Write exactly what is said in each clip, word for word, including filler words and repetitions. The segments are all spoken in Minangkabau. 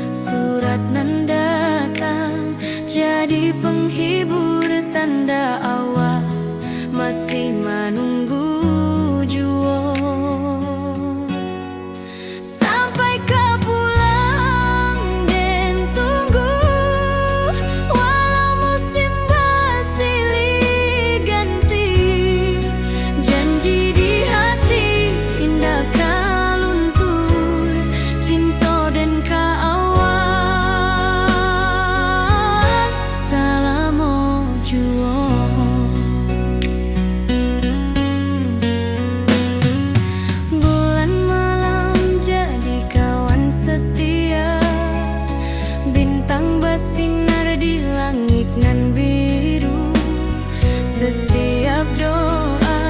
Surat nan datang jadi penghibur, tanda awak masih manunggu juo. Sampai ka pulang den tunggu, walau musim basilih ganti. Janji di hati indak ka luntur, cinto den ka awak salamo juo. Bulan malam jadi kawan setia, bintang basinar di langik nan biru. Setiap doa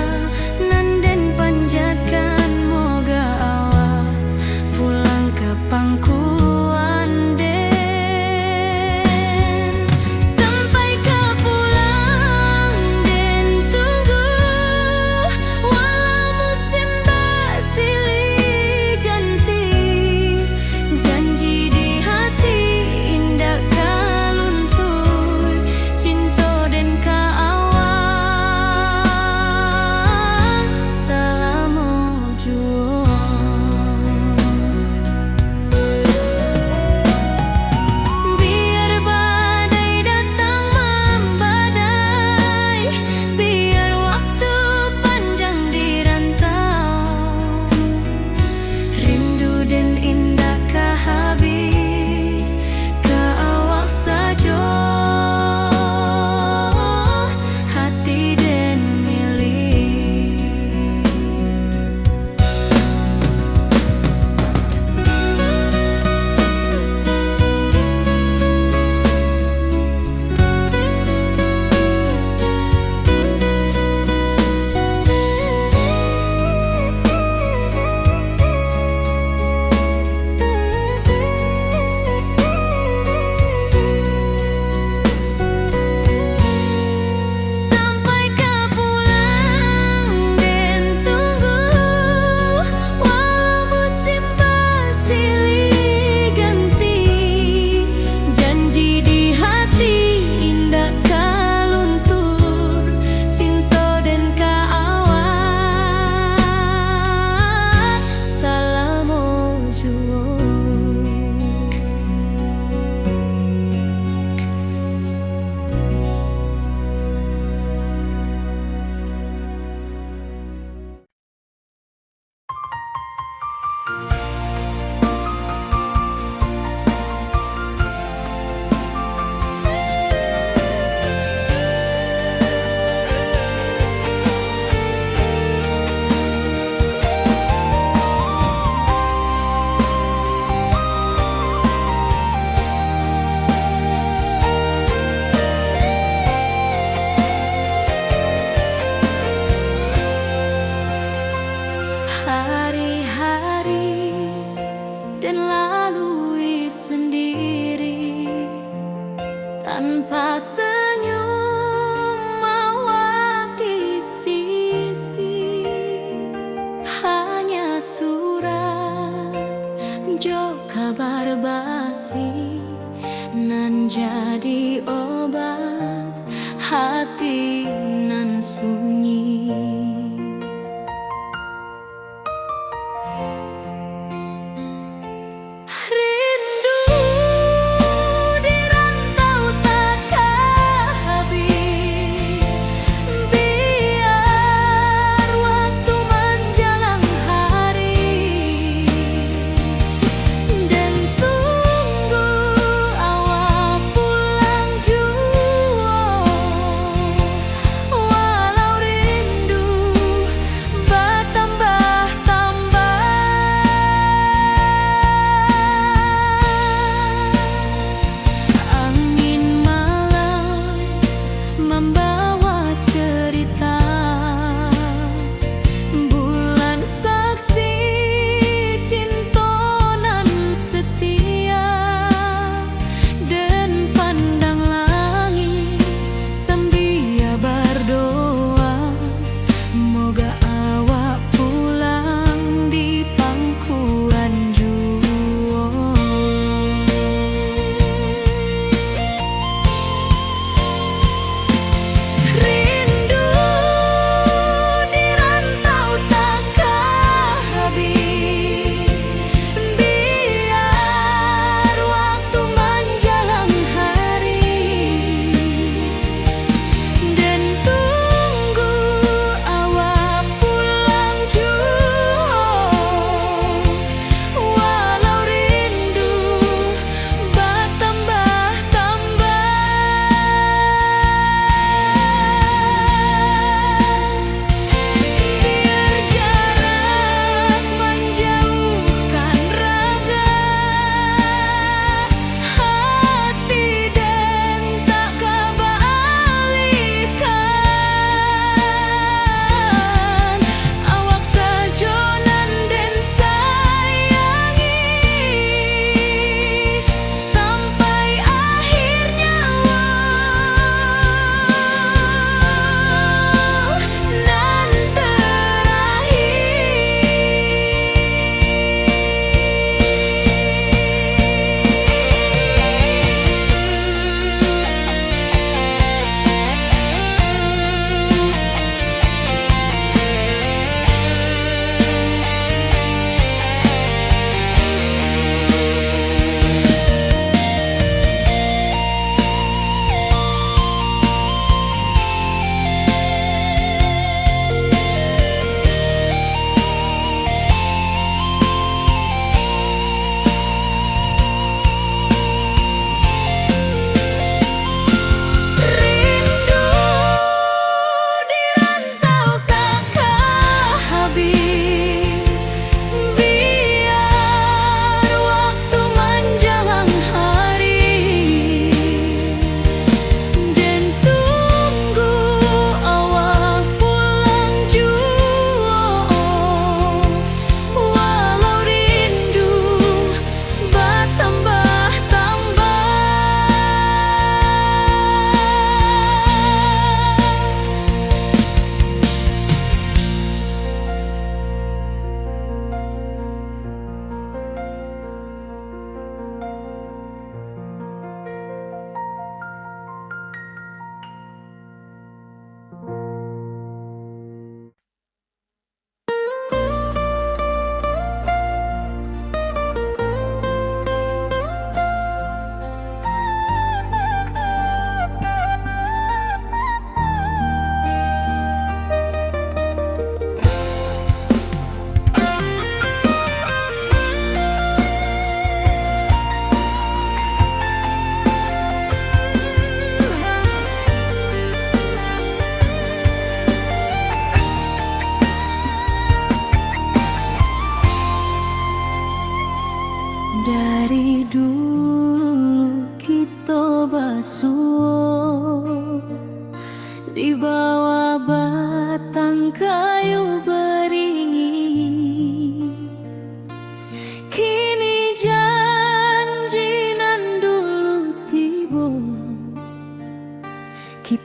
nan den panjatkan, moga awak pulang ka pangkuan den. Sampai ka pulang den tunggu, walau musim basilih ganti. Janji di hati indak ka luntur, cinto den ka awak salamo juo. Biar badai datang mambadai, biar waktu panjang di rantau, rindu den indak ka habih, ka awak sajo hati den milik. Sampai ka pulang den tunggu, walau musim basilih ganti. Janji di hati indak ka luntur, cinto den ka awak salamo juo. Hari-hari den lalui sendiri, tanpa senyum awak di sisi. Hanya surat jo kabar basi nan jadi obat hati nan sunyi. Rindu di rantau takah habih, biar waktu manjalang hari, den tunggu awak pulang juo, walau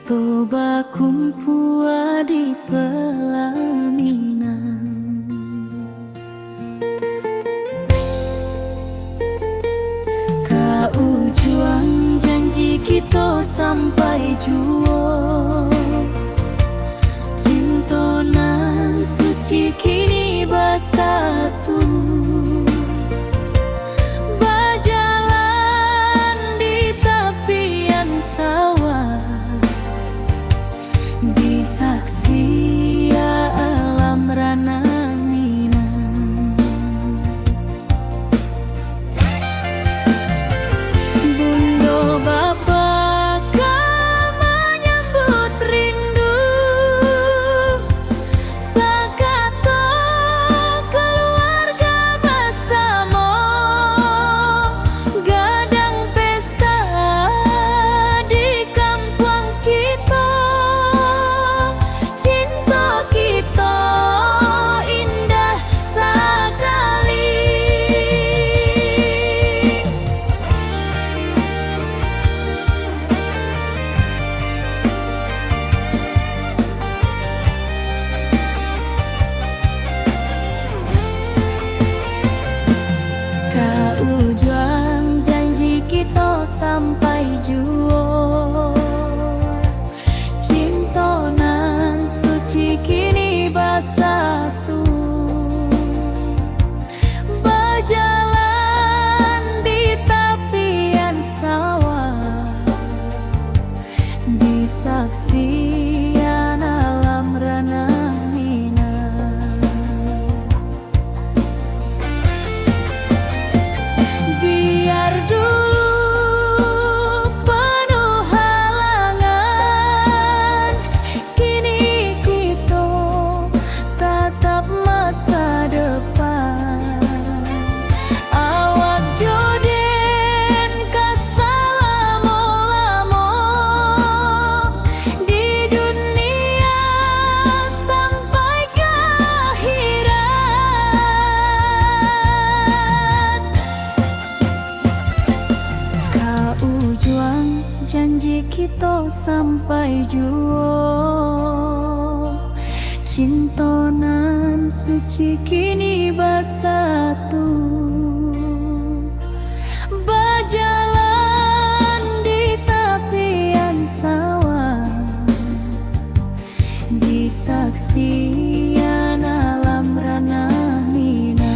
Kito bakumpua di pelaminan. Ka ujuang janji kito sampai juo. Cinto nan suci kini basatu. Bajalan di tapian sawah. Disaksi alam ranah Minang. Bundo bapa ka manyambut rindu. Sakato kaluarga basamo, gadang pesta di kampuang kito, cinto kito indah sakali. Ka ujuang janji kito sampai juo. Cinto nan suci kini basatu. Bajalan di tapian sawah, disaksian alam ranah Minang. Biar dulu panuh halangan, kini kito tatap masa depan. Awak jo den ka salamo-lamo di dunia sampai ka akhirat. Ka ujuang janji kito sampai juo. Cinto nan suci kini basatu. Bajalan di tapian sawah. Disaksian alam ranah Minang.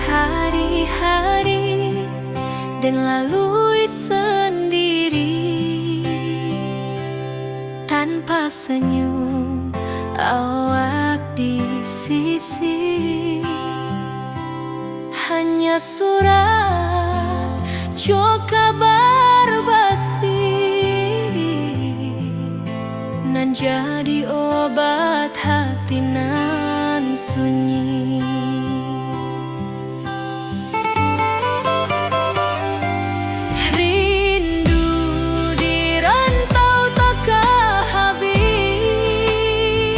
Hari-hari den lalui sandiri, tanpa senyum awak di sisi. Hanya surat jo kabar basi nan jadi obat hati nan sunyi. Rindu di rantau takah habih.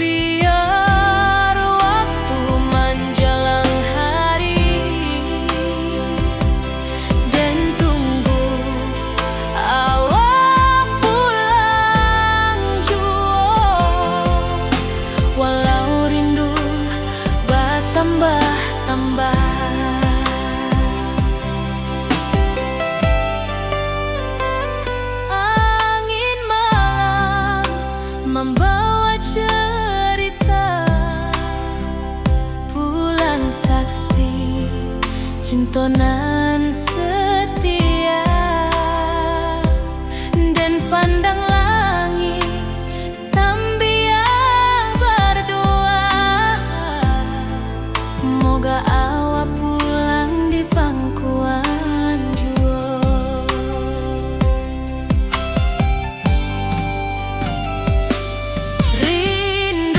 Biar waktu manjalang hari, den tunggu awak pulang juo. Walau rindu batambah-tambah. Angin malam mambawa cerita, bulan saksi cinto nan setia. Den pandang langik sambia bardoa, moga awak pulang di pangkuan juo. Rindu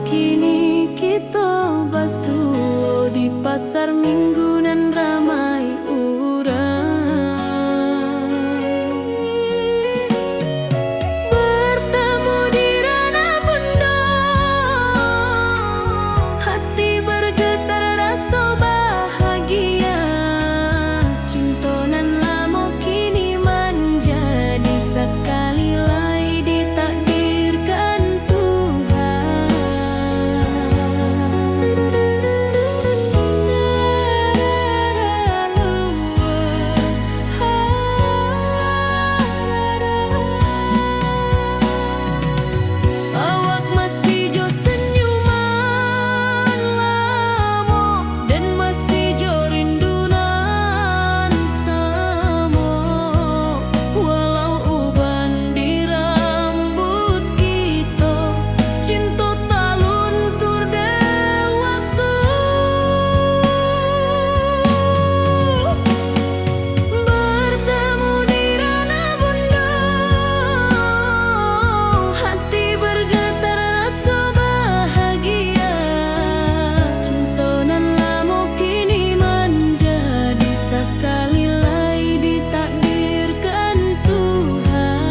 Kini kito basuo di pasar Minggu nan ramai urang. Bertemu di Ranah Bundo, hati bergetar raso bahagia. Cinto nan lamo kini manjadi, sakali lai ditakdirkan Tuhan. Awak masih jo senyuman lamo, dan masih jo rindu nan samo. Walau uban di rambuik kito, cinto taluntur dek wakatu. Bertemu di Ranah Bundo, hati bergetar raso bahagia. Cinto nan lamo kini manjadi, sakali lai ditakdirkan Tuhan.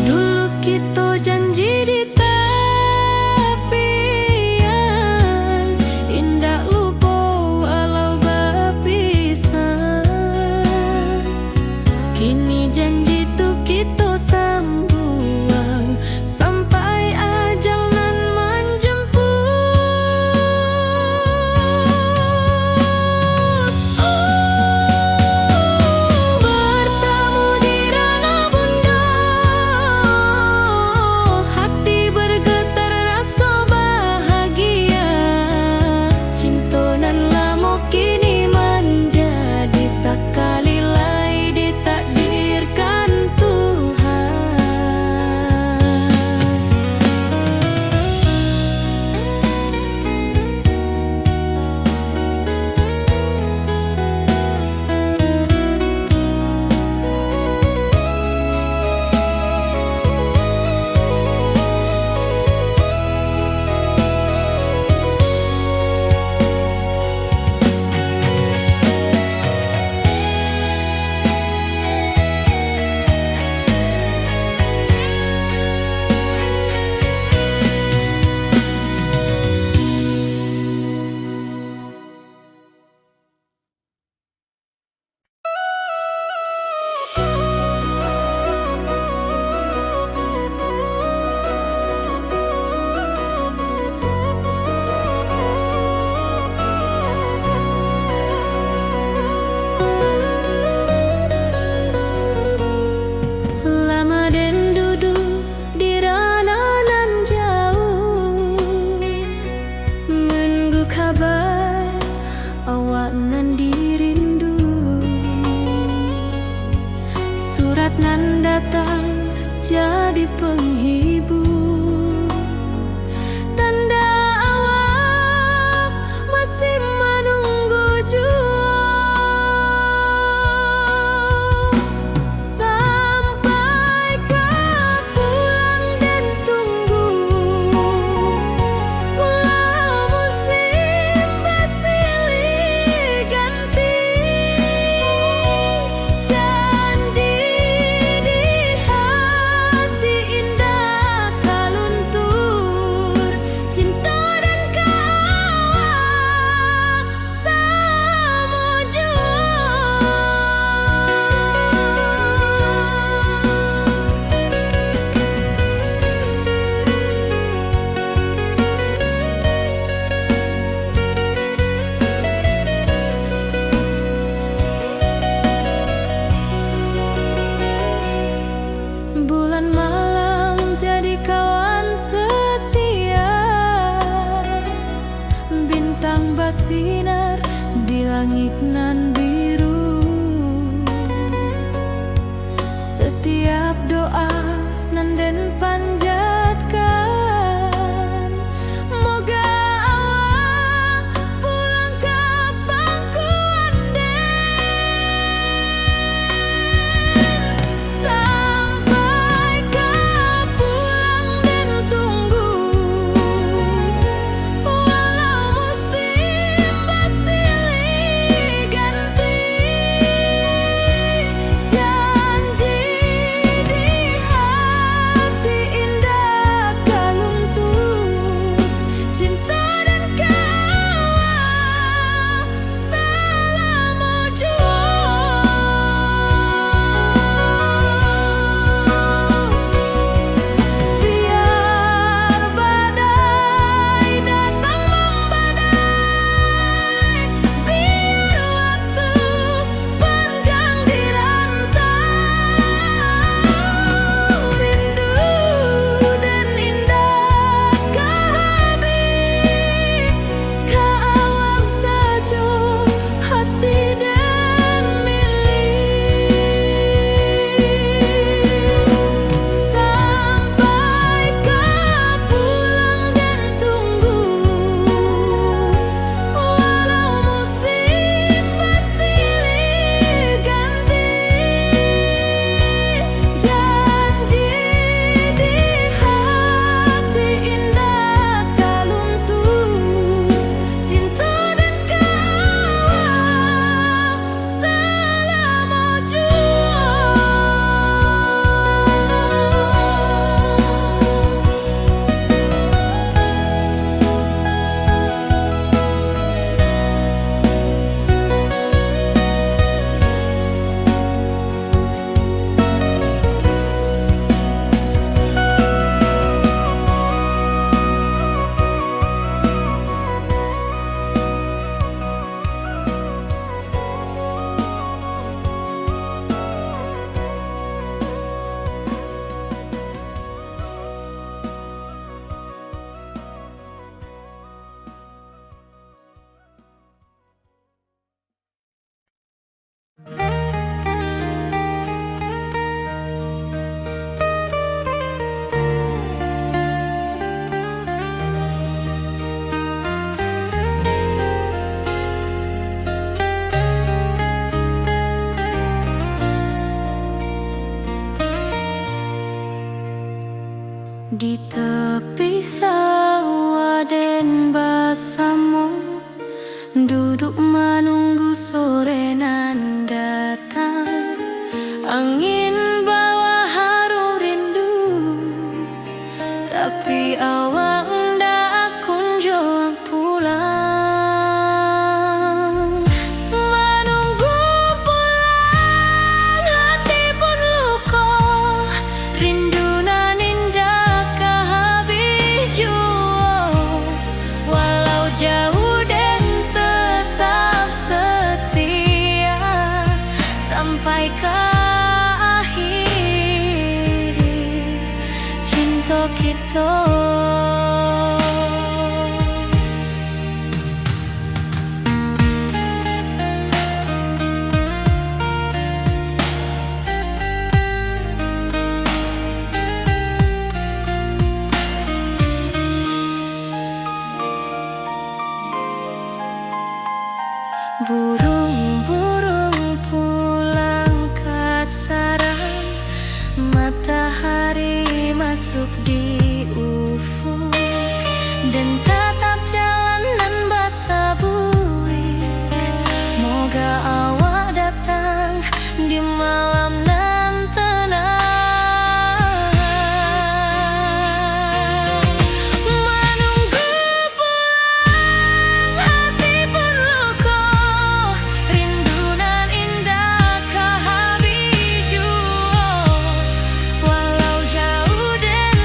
Dulu kito janji di tapian, indak lupo walau bapisah. Kini janji tu kito sambuang, sampai ajal nan manjemput. Bertemu di Ranah Bundo, hati bergetar raso bahagia. Cinto nan lamo kini manjadi, sakali lai ditakdirkan Tuhan. Lama den duduak di ranah nan jauah, manunggu kaba awak nan dirindu. Surat nan datang jadi panghibur, tanda awak masih manunggu juo. Sampai ka pulang den tunggu, pulau musim basilih ganti. Janji di hati indak Tiap doa nan den panjatkan, moga awak pulang ka pangkuan den. Sampai ka pulang den tunggu, walau musim basilih ganti. Janji di hati indak ka luntur, cinto den ka awak salamo juo. Biar badai datang mambadai, biar waktu panjang di rantau, rindu den indak ka habih, ka awak sajo hati den milih. Sampai ka pulang den tunggu, walau musim basilih ganti. Janji di hati indak ka luntur, cinto den ka awak salamo juo. Di tepi sawah den basamo, duduak manunggu sore nan datang. Angin bawa harum rindu, tapi awak ndak kunjuang pulang. Manunggu pulang hati pun luko, rindu nan indak ka habih juo. Walau jauah den tetap setia, sampai ka akhir cinto kito. Burung-burung pulang ka sarang, matahari masuk di ufuk, den tatap jalan nan basabuik. Moga awak datang di malam nan tenang. Manunggu pulang hati pun luko, rindu nan indah ka habih juo. Walau jauah den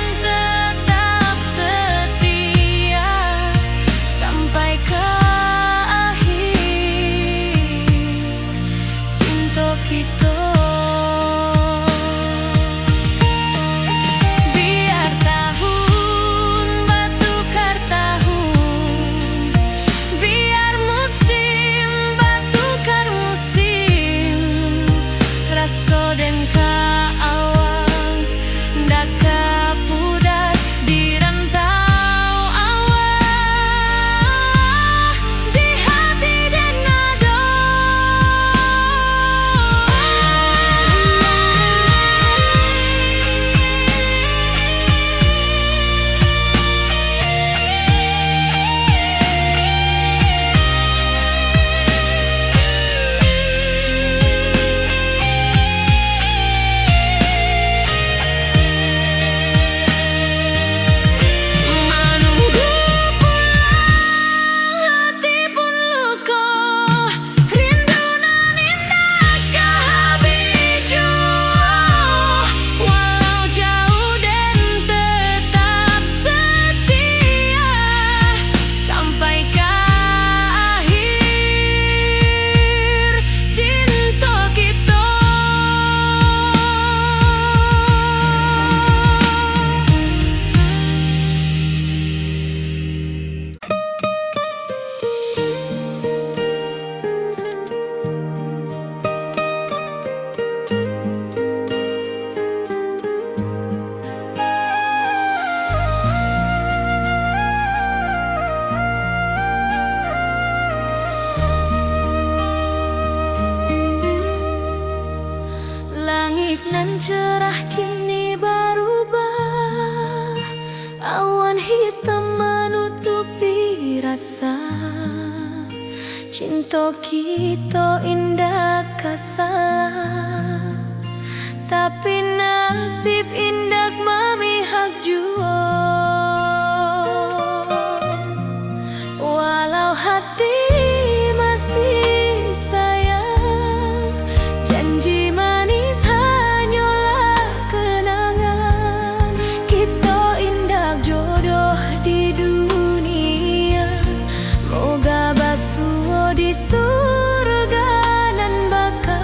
Nan cerah kini barubah, awan hitam manutupi rasa. Cinto kito indak ka salah, tapi nasib indak mamihak juo. Walau hati masih sayang, janji manis hanyolah kenangan. Kito indak jodoh di dunia, moga basuo di surga nan baka.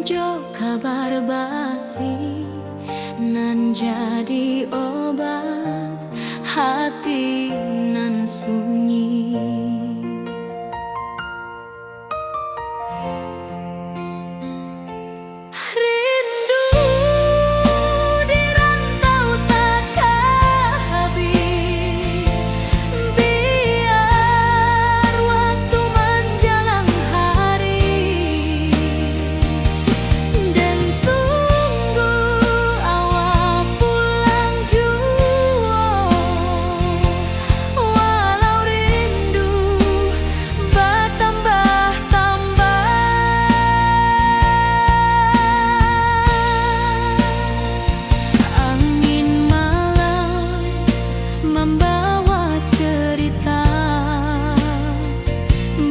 Jo kabar basi nan jadi obat hati nan sunyi. Rindu di rantau takah habih, biar waktu manjalang hari, den tunggu awak pulang juo. Walau rindu batambah-tambah, angin malam mambawa cerita,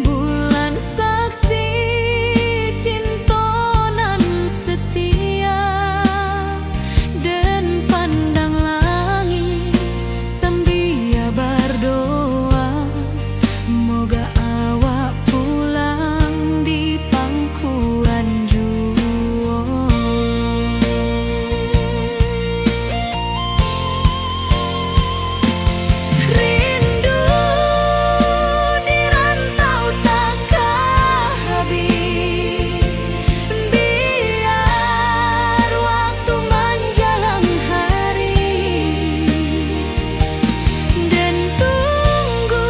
bulan saksi cinto nan setia. Den pandang langik sambia bardoa, moga awak pulang di pangkuan juo. Rindu di rantau takah habih, biar waktu manjalang hari, den tunggu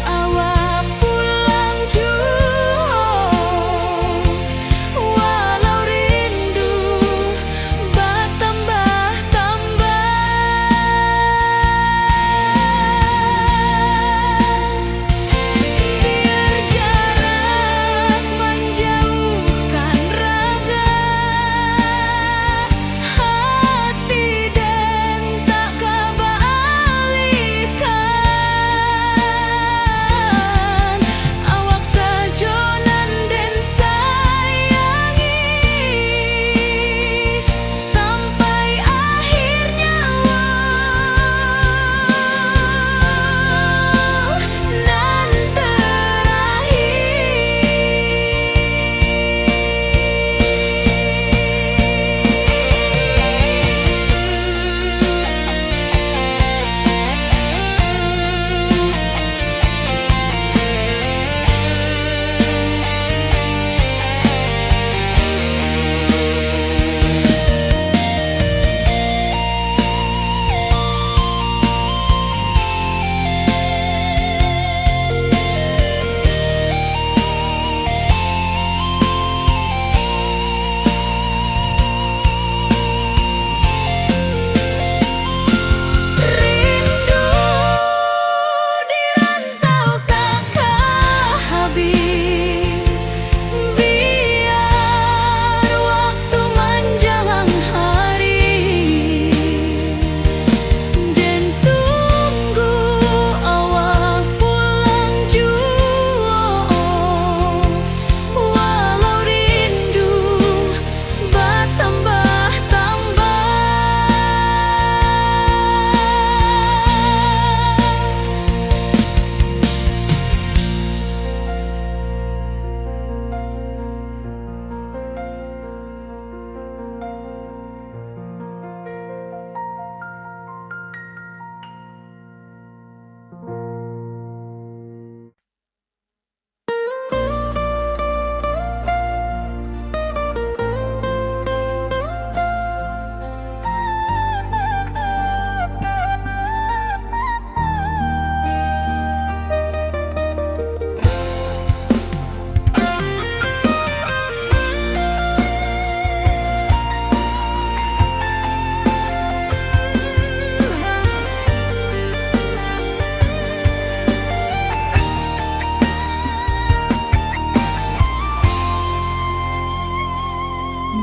awak pulang juo. Walau rindu batambah-tambah, biar jarak manjauhkan raga, hati den tak ka baalihkan. Awak sajo nan den sayangi, sampai akhir nyawa nan terakhir. Rindu di rantau takah habih, biar waktu manjalang hari, den tunggu awak pulang juo. Walau rindu batambah-tambah.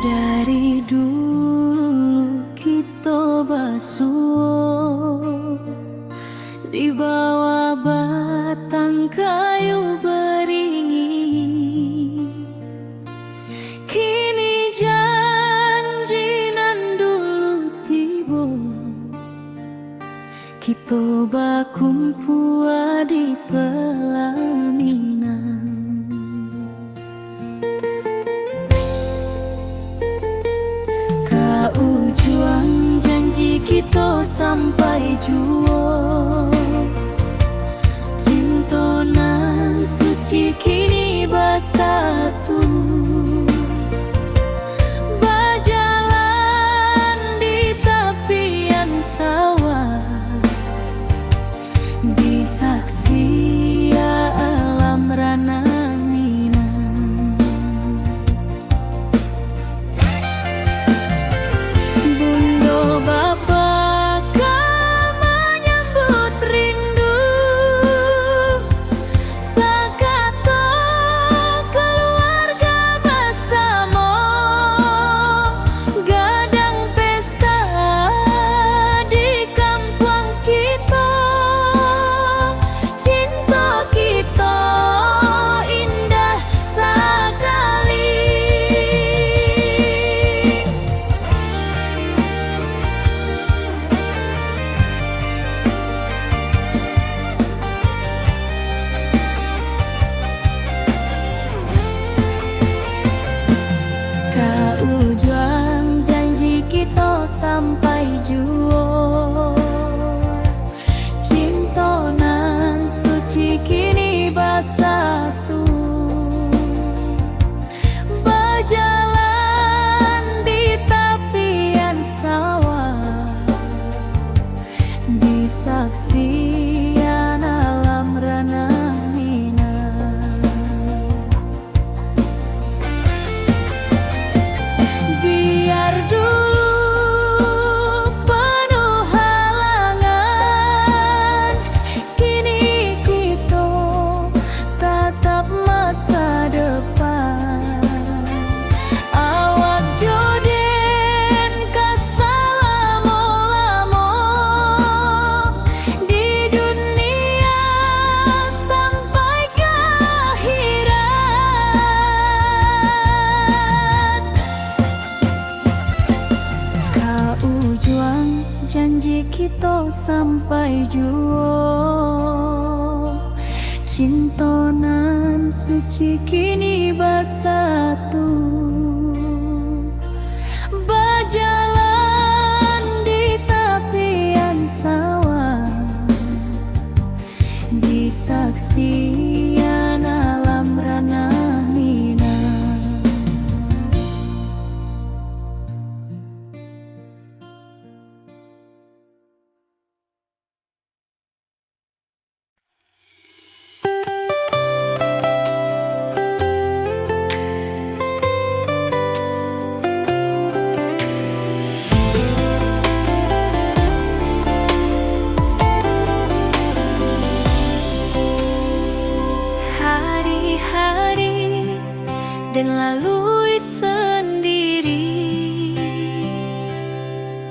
Dari dulu kito basuo di bawah batang kayu baringin. Kini janji nan dulu tibo, kito bakumpua di palaminan. kito sampai juo. Cinto nan suci kini basatu, bajalan di tapian sawah, di saksi alam ranah Minang. Bundo bapa ka manyambut rindu, sakato kaluarga basamo, gadang pesta di kampuang kito. Cinto kito indah sakali. Ka ujuang janji kito sampai juo. Cinto nan suci kini basatu, bajalan di tapian sawah, di saksian alam ranah Minang. Biar dulu panuh halangan, kini kito tatap masa depan. Awak jo den ka salamo-lamo di dunia sampai ka akhirat. Ka ujuang janji kito sampai juo. Cinto nan suci kini basatu, bajalan di tapian sawah, di saksian alam ranah Minang. Hari-hari den lalui sandiri,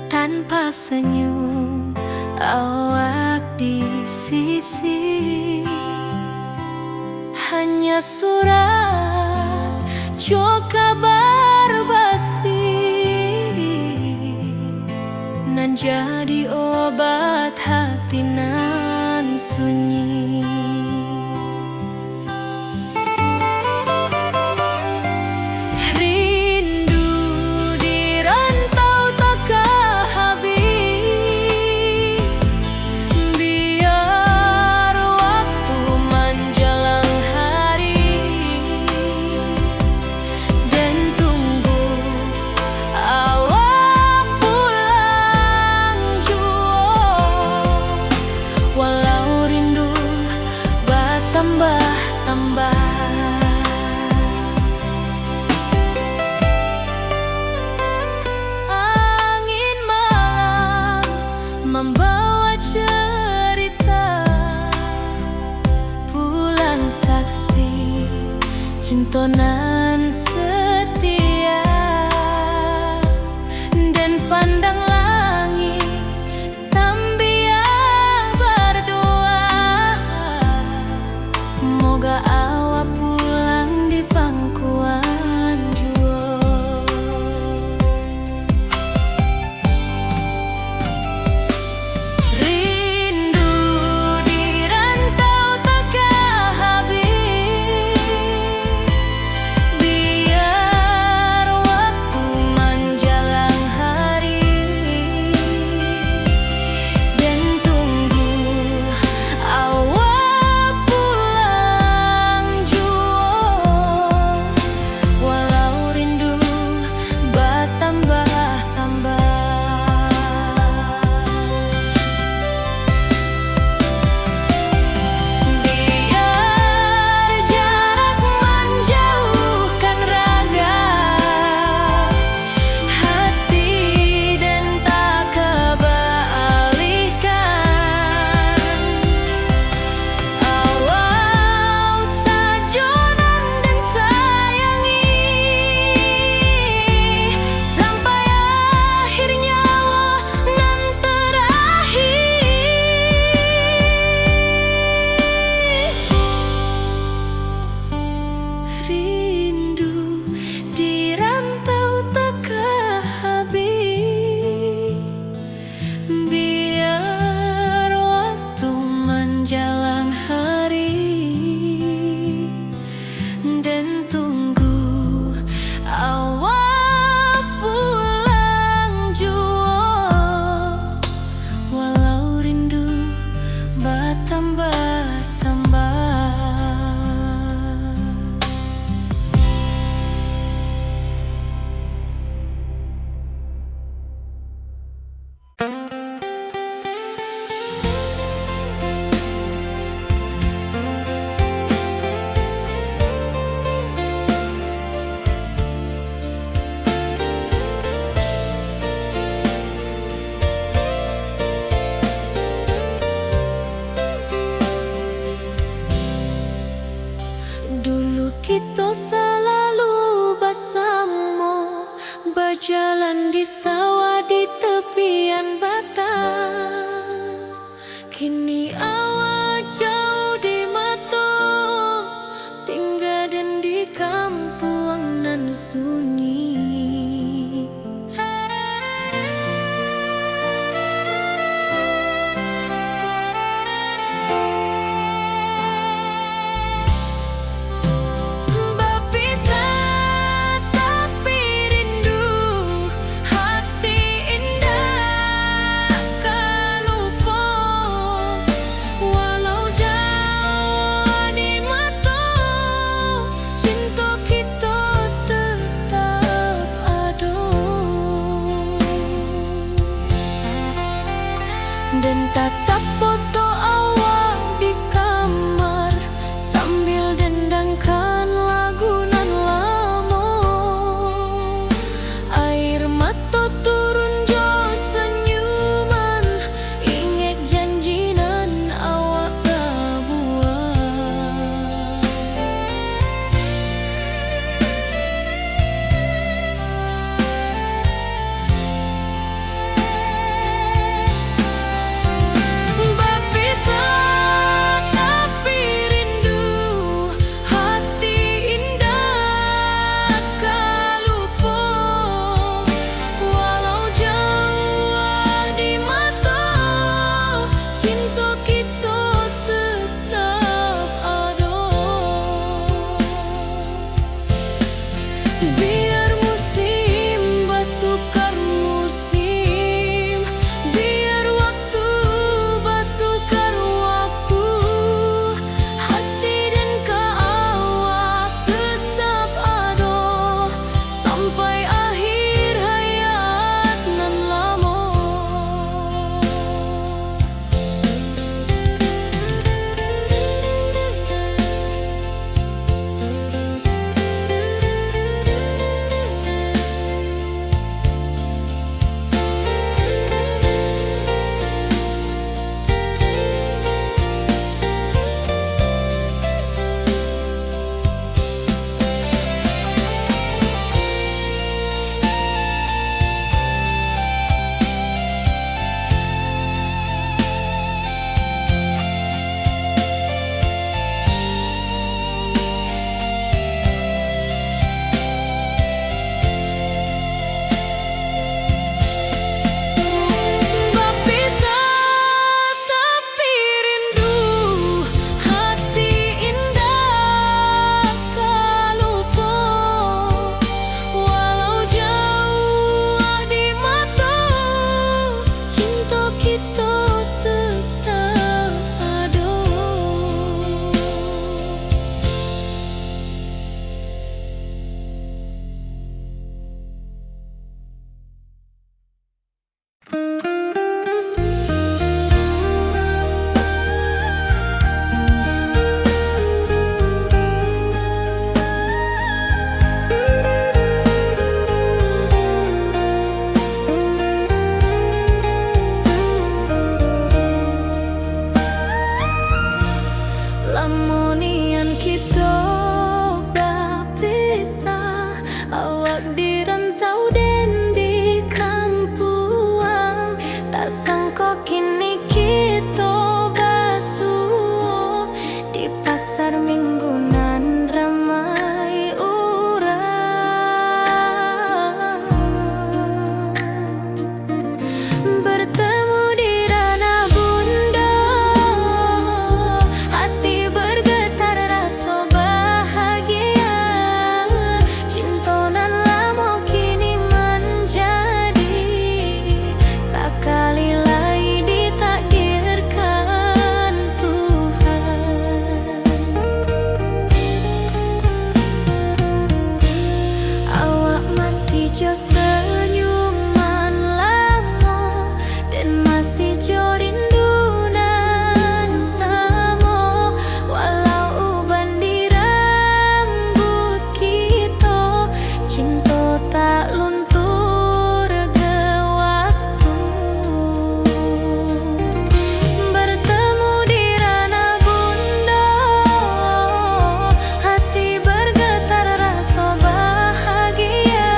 tanpa senyum awak di sisi. Hanya surat jo kabar basi, nan jadi obat hati nan sunyi. Rindu di rantau takah habih, biar waktu manjalang hari, Jalan di sawah di tepian batang, kini awak jauah di mato, tingga den di kampuang nan sunyi. Bapisah tapi rindu, hati indak ka lupo. Walau jauah di mato, cinto kito tetap ado. Den tatap foto awak di kamar, sambil dendangkan lagu nan lamo. Air mato turun jo sanyuman, ingek janji nan awak pabuwek. Bapisah tapi rindu, hati indak ka lupo. Walau jauah di mato, cinto kito tetap ado. Biar musim batukar musim, biar waktu batukar waktu, hati den ka awak tetap ado, sampai akhir hayat nan lamo. Bapisah tapi rindu, hati indak ka lupo. Walau jauah di mato, cinto kito tetap ado. Lamo nian kito bapisah, awak di rantau den di kampuang. Tak sangko kini kito basuo di pasar Minggu nan ramai urang. Bertemu di ranah bundo, hati bergetar raso bahagia. Cinto nan lamo kini manjadi, sakali lai ditakdirkan Tuhan. Awak masih jo sanyuman lamo, den masih jo rindu nan samo. Walau uban di rambuik kito, cinto tak luntur ge waktu. Bertemu di ranah bundo, hati bergetar raso bahagia.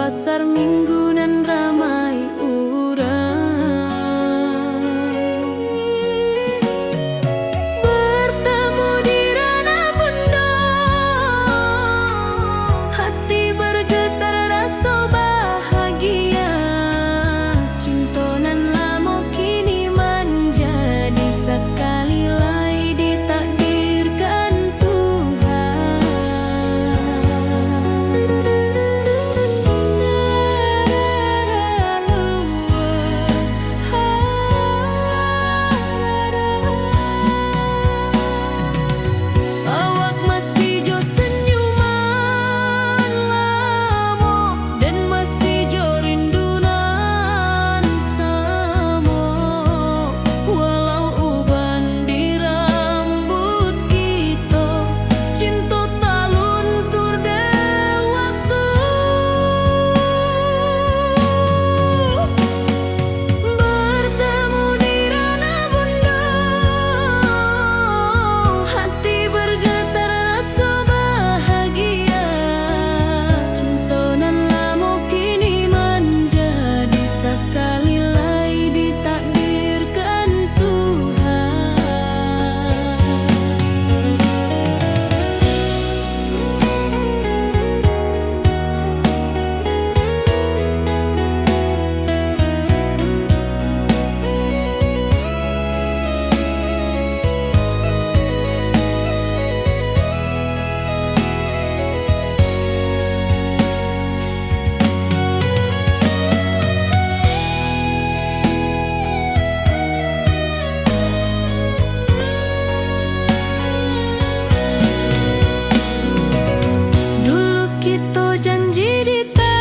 Pasar Minggu nan ramai urang. Bertemu di Ranah Bundo, hati bergetar raso bahagia. Cinto nan lamo kini manjadi sakali lai ditakdirkan Tuhan. Awak masih jo senyuman lamo, dan masih jo rindu nan samo. Walau uban di rambuik kito, cinto taluntur dek waktu. Bertemu di Ranah Bundo, hati bergetar raso bahagia. Cinto nan lamo kini manjadi sakali lai ditakdirkan Tuhan. Dulu kito janji di tapian,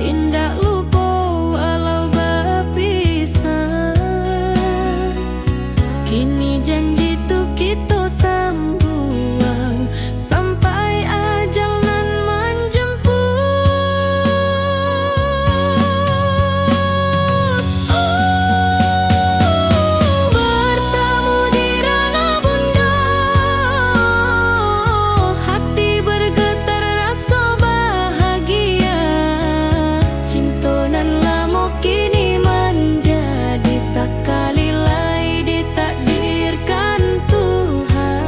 indak lupo walau bapisah. Kini janji tu kito sambuang, sampai ajal nan manjemput. Oh, bertemu di Ranah Bundo, hati bergetar raso bahagia. Cinto nan lamo kini manjadi sakali lai ditakdirkan Tuhan.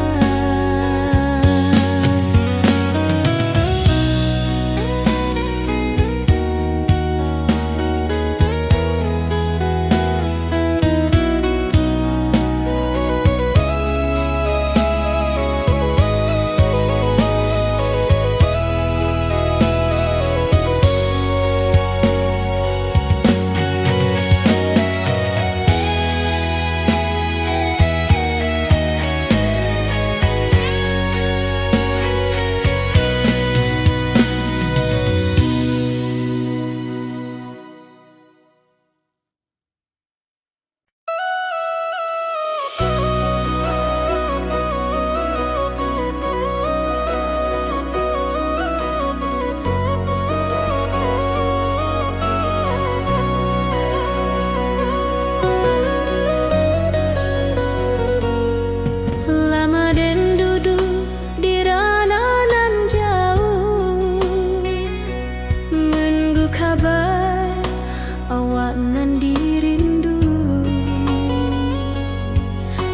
Lama den duduak di ranah nan jauah, nunggu kaba awak nan dirindu.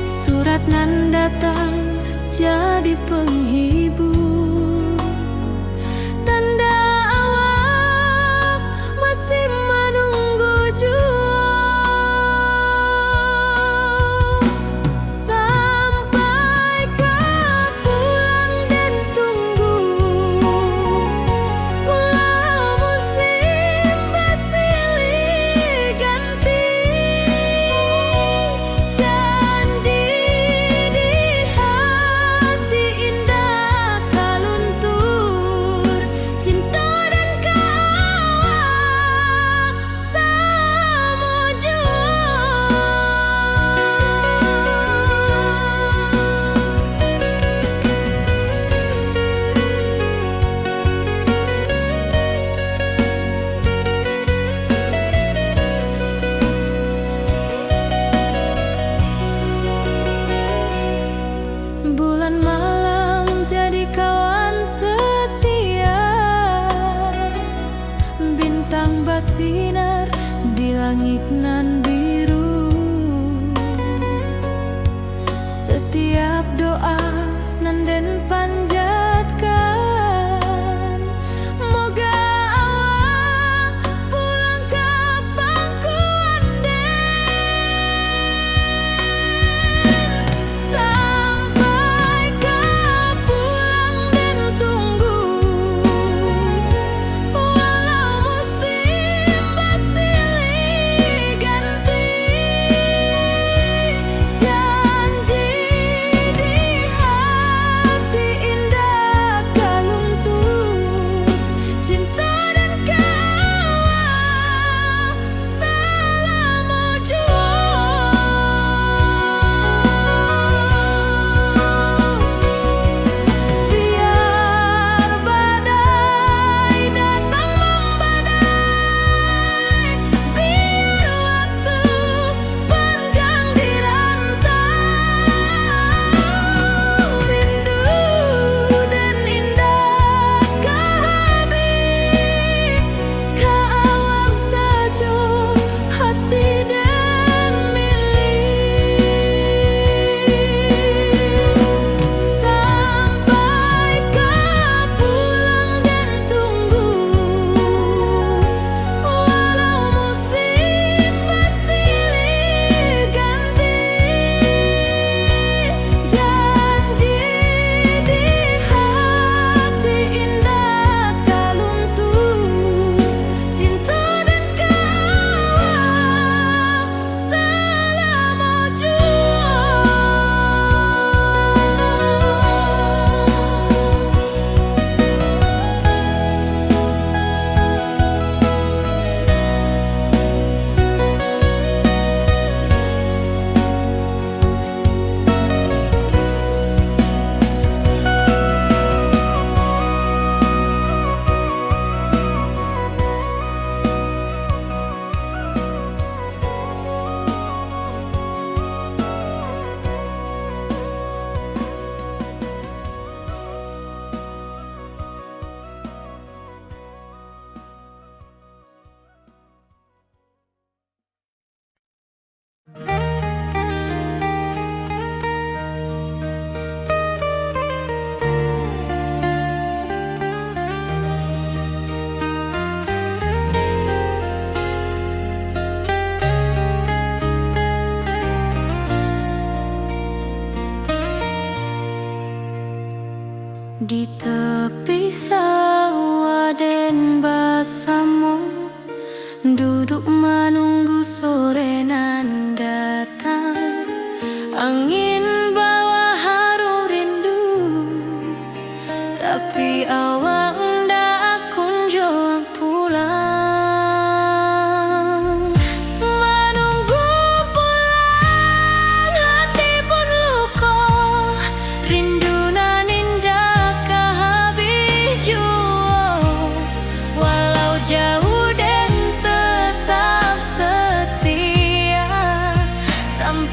Surat nan datang jadi panghibur, tanda awak masih manunggu juo. Sampai ka pulang den tunggu, pulau musim basilih ganti. Janji di hati indak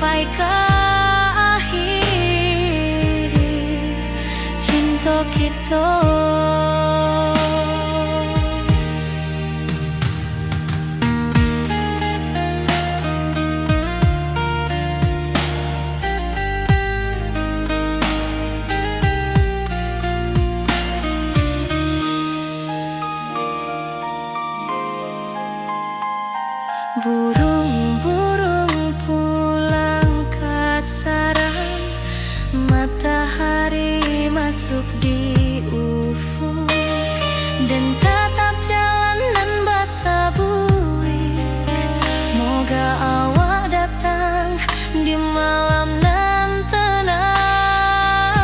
Sampai ka akhir cinto kito. Burung-burung pulang ka sarang, matahari masuk di ufuk, den tatap jalan nan basabuik. Moga awak datang di malam nan tenang.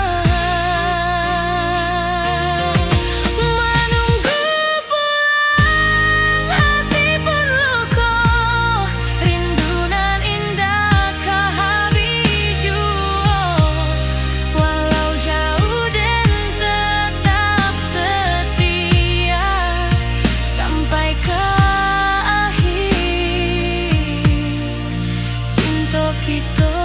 Manunggu pulang hati pun luko, rindu nan indak ka habis juo. Walau jauh den tetap setia, sampai ka akhir cinto kito.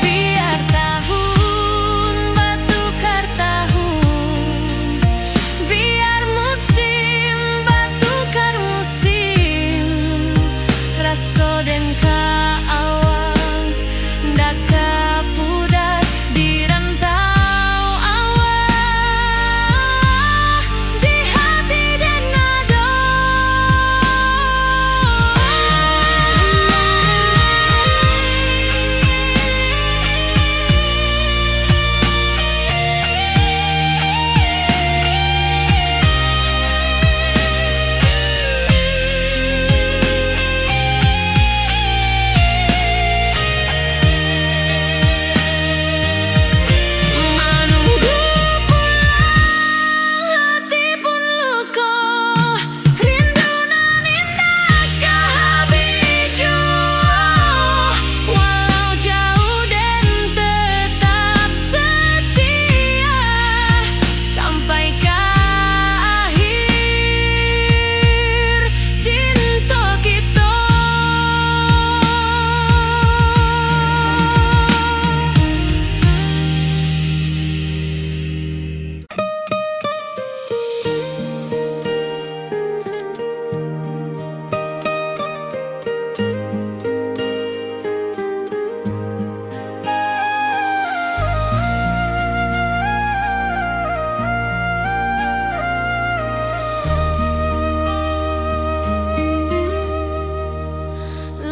Biar tahun batukar tahun, biar musim batukar musim, raso den ka awak ndak ka pudar di rantau awak, di hati den ado. Manunggu pulang hati pun luko, rindu nan indak ka habis juo. Walau jauh den tetap setia, sampai ka akhir cinto kito.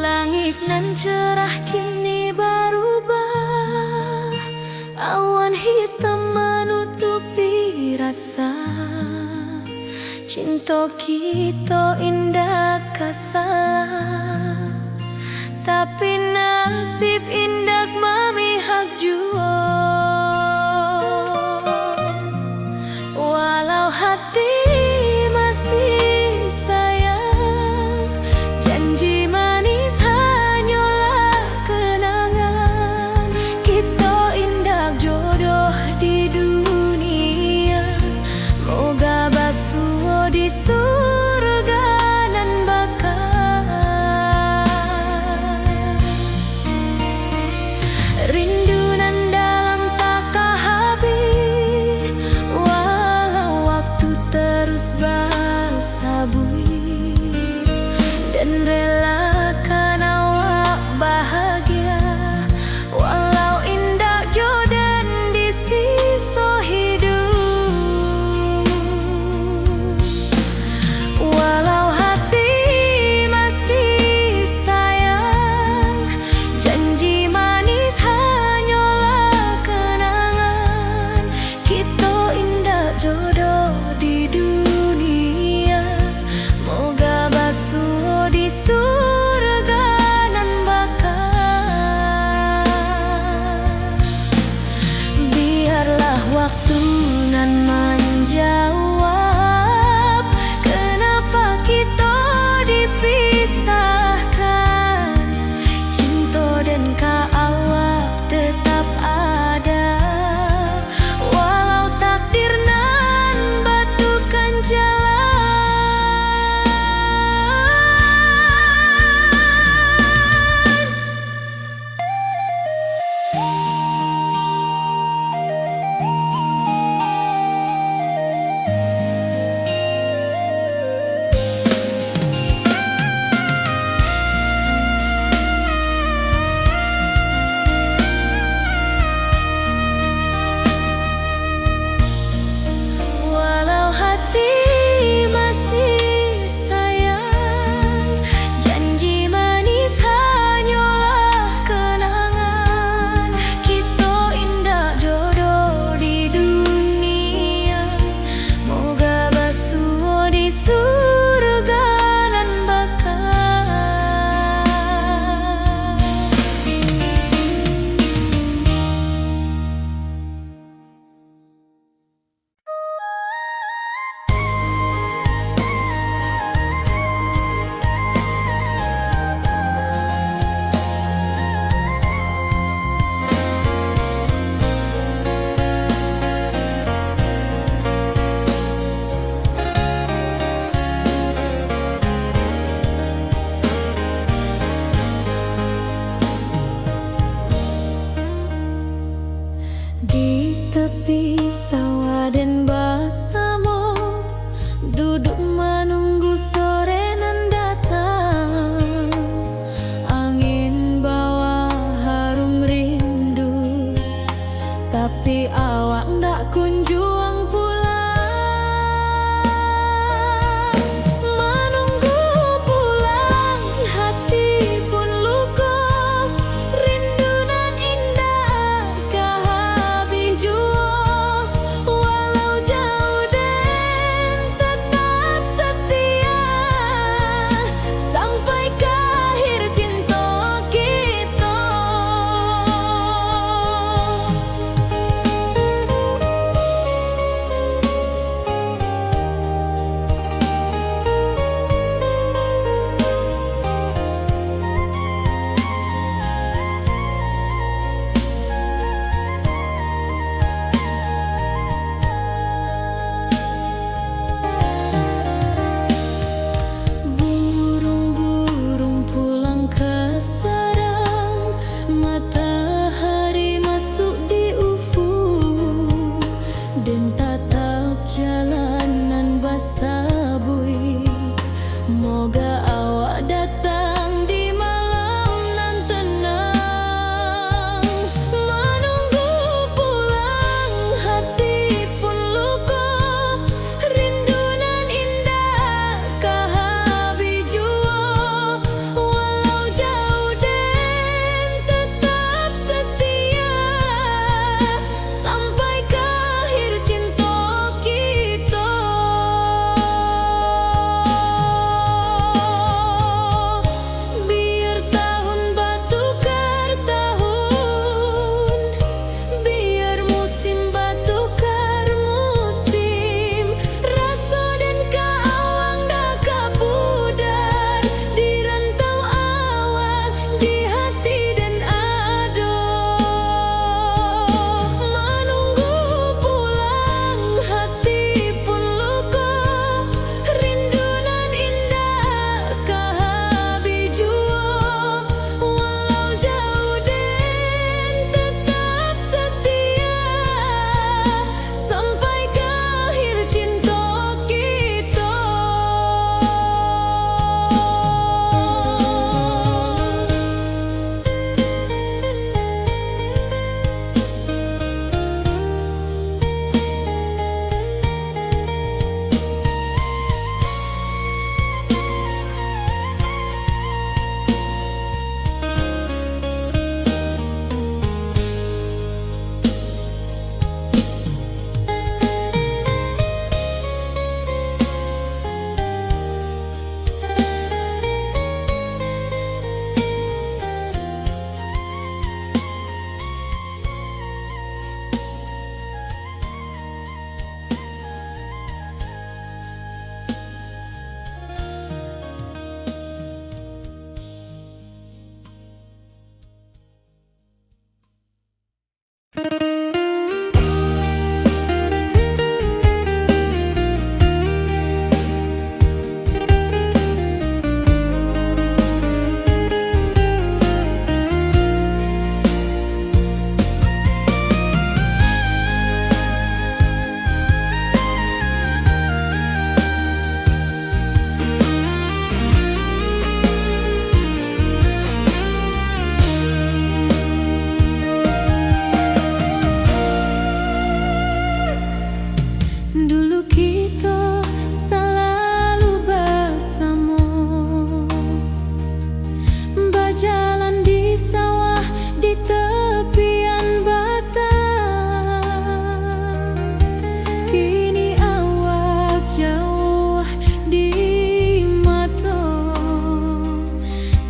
Langik nan cerah kini barubah, awan hitam manutupi rasa. Cinto kito indak ka salah, tapi nasib indak mamihak juo. Walau hati masih sayang, janji manis hanyolah kenangan. Kito indak jodoh di dunia, moga basuo di surga nan baka. Rindu nan dalam tak ka habih, walau waktu terus basabuik, den relakan awak bahagia, walau indak jo den di siso hiduik. Walau hati masih sayang, janji manis hanyolah kenangan. Kito indak jodoh di dunia, moga basuo di surga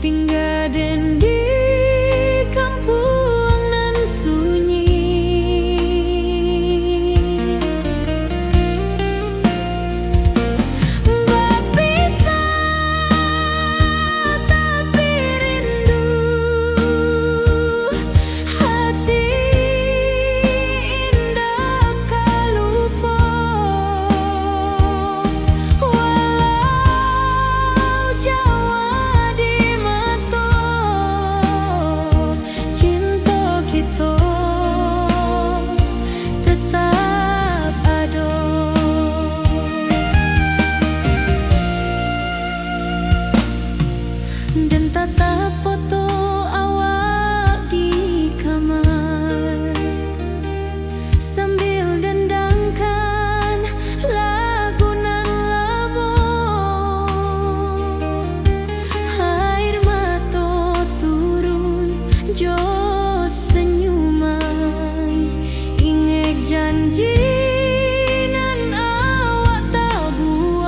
Tingga den di kampuang nan sunyi. Bapisah tapi rindu, hati indak ka lupo. Walau jauah di mato, cinto kito tetap ado. Den tatap foto awak di kamar, sambil dendangkan lagu nan lamo. Air mato turun jo senyuman, ingek janji nan awak tabuek.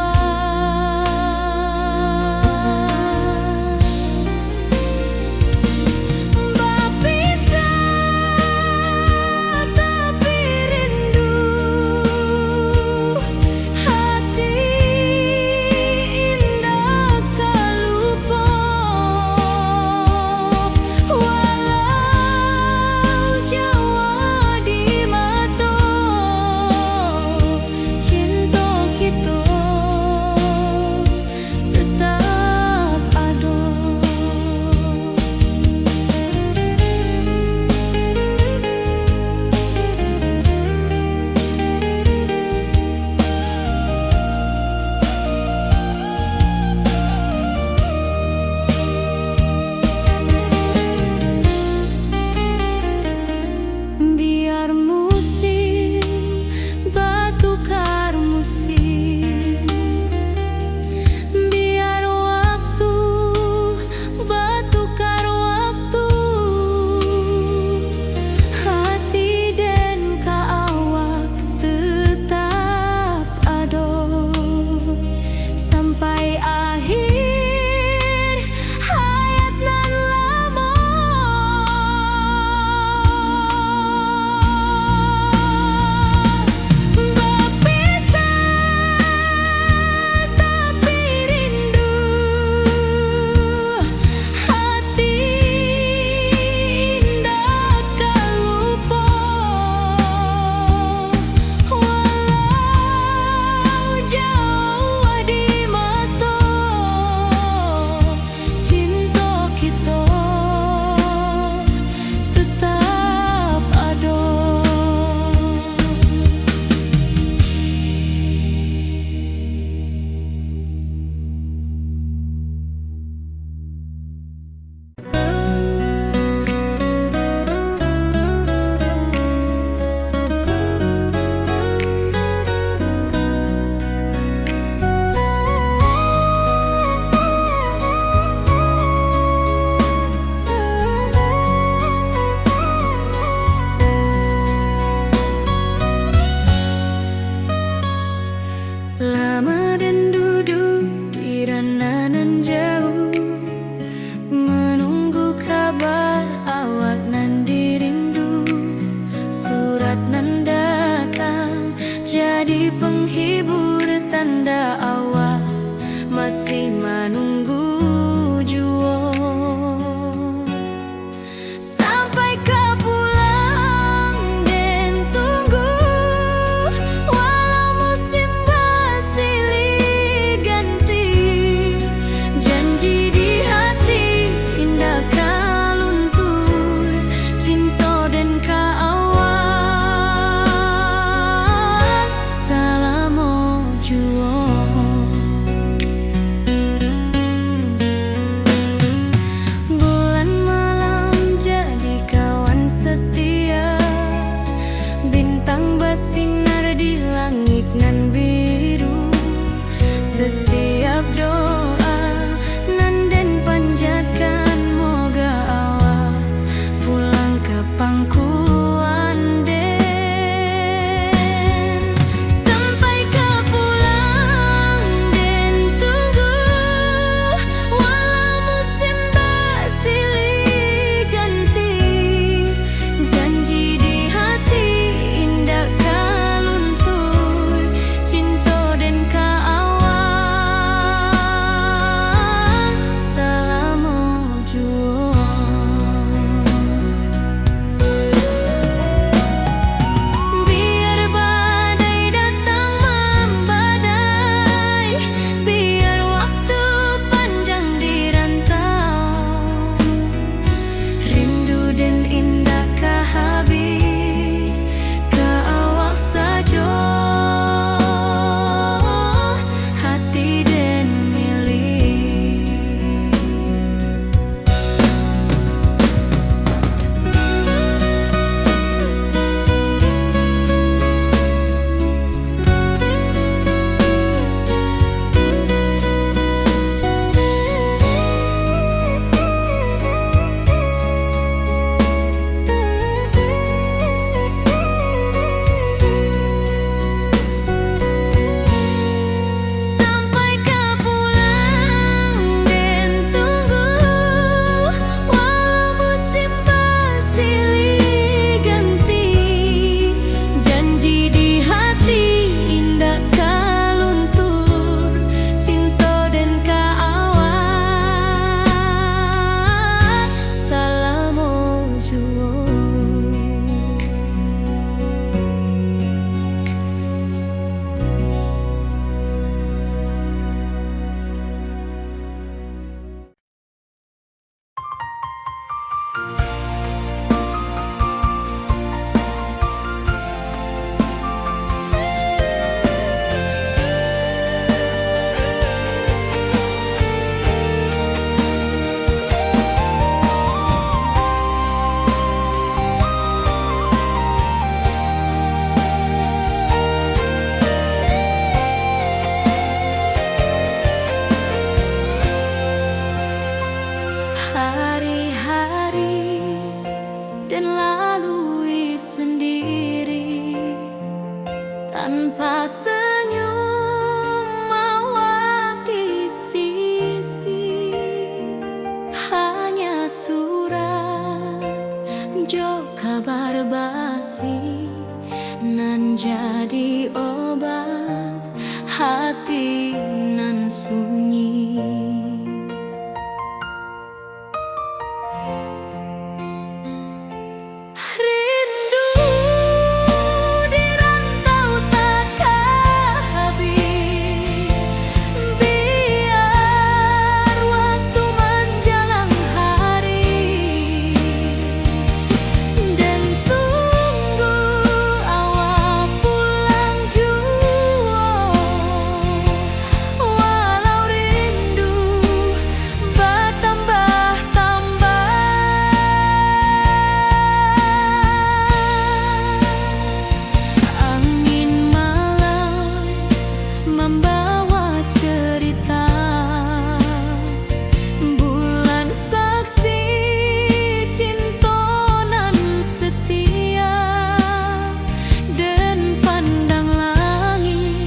Hari-hari den lalui sendiri, tanpa senyum awak di sisi. Hanya surat jo kabar basi, nan jadi obat hati nan sunyi. Rindu di rantau takah habih, biar waktu manjalang hari, den tunggu awak pulang juo. Walau rindu batambah-tambah, angin malam mambawa cerita. Bulan saksi cinto nan setia, den pandang langik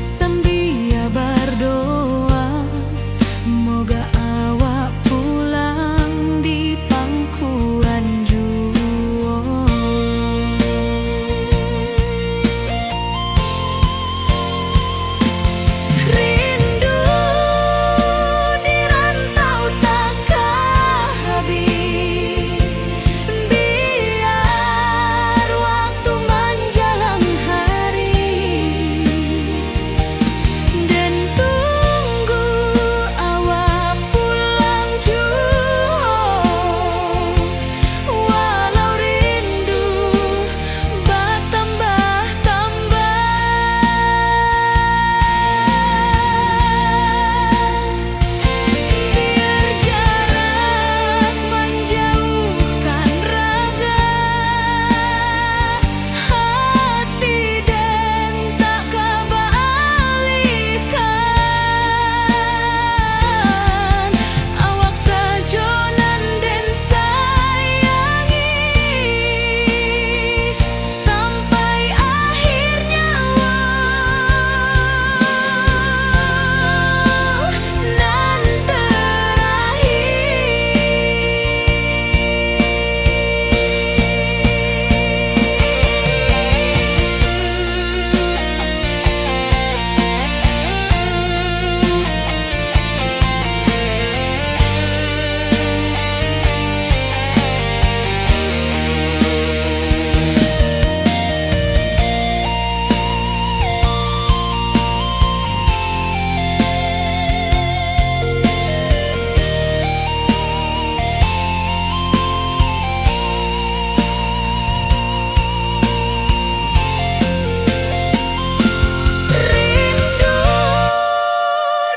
sambia bardoa, moga awak pulang di pangkuan juo. Rindu di rantau takah habih, biar waktu manjalang hari, den tunggu awak pulang juo. Walau rindu batambah-tambah, biar jarak manjauhkan raga, hati den tak ka baalihkan. Awak sajo nan den sayangi, sampai akhir nyawa nan terakhir. Rindu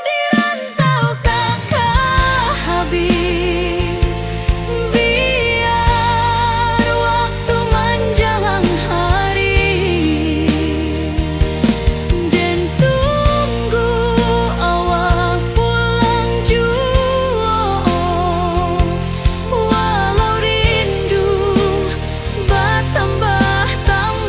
di rantau takah habih, biar waktu manjalang hari, den tunggu awak pulang juo. Walau rindu batambah-tambah.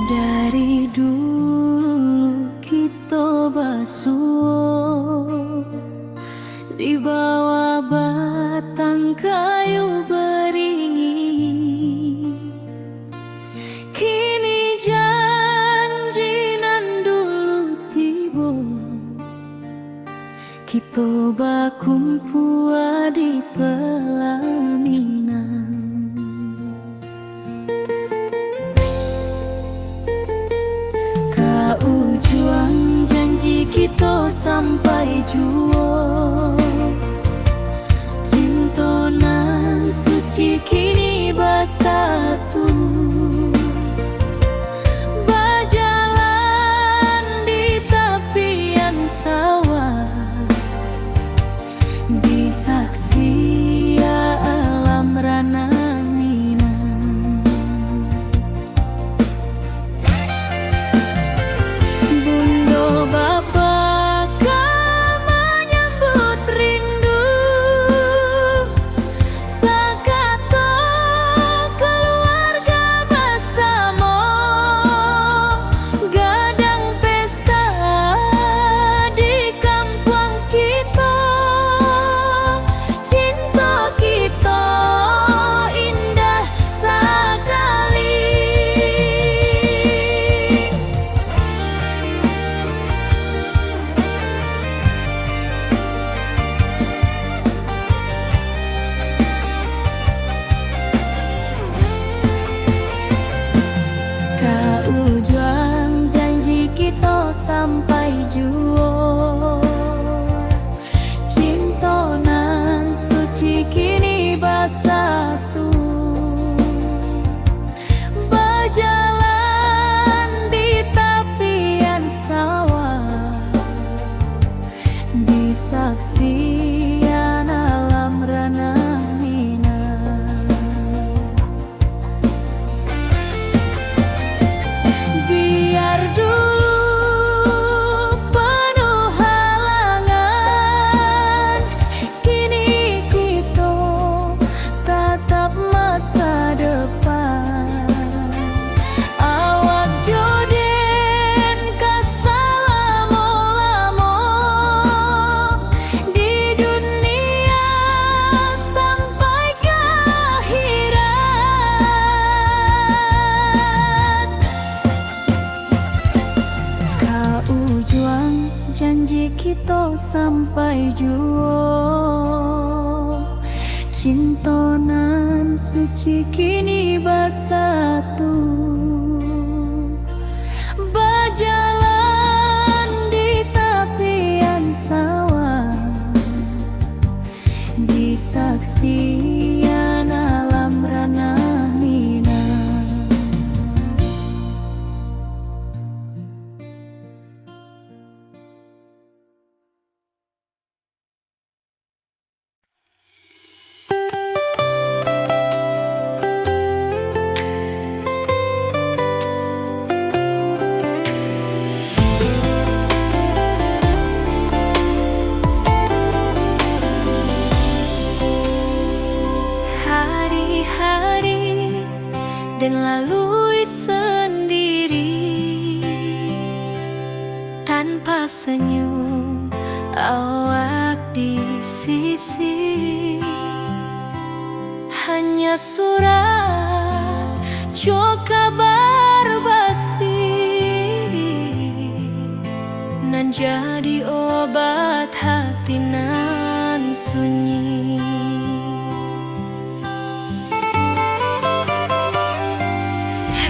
Dari dulu kito basuo di bawah batang kayu baringin. juo. Cinto nan suci kini basatu, bajalan di tapian sawah, disaksi alam ranah Minang. Bundo bapa ka manyambut rindu, sakato kaluarga basamo, gadang pesta di kampuang kito. Cinto kito indah sakali. Ka ujuang janji kito sampai juo. Cinto nan suci kini basatu, bajalan di tapian sawah, disaksian alam ranah Minang. Biar dulu panuh halangan, kini kito tatap masa depan. Awak jo den ka salamo-lamo di dunia sampai ka akhirat. Ka ujuang janji kito sampai juo. Cinto nan suci kini basatu, bajalan di tapian sawah, disaksian alam ranah Minang. Hari-hari den lalui sendiri, tanpa senyum awak di sisi. Hanya surat jo kabar basi, nan jadi obat hati nan sunyi.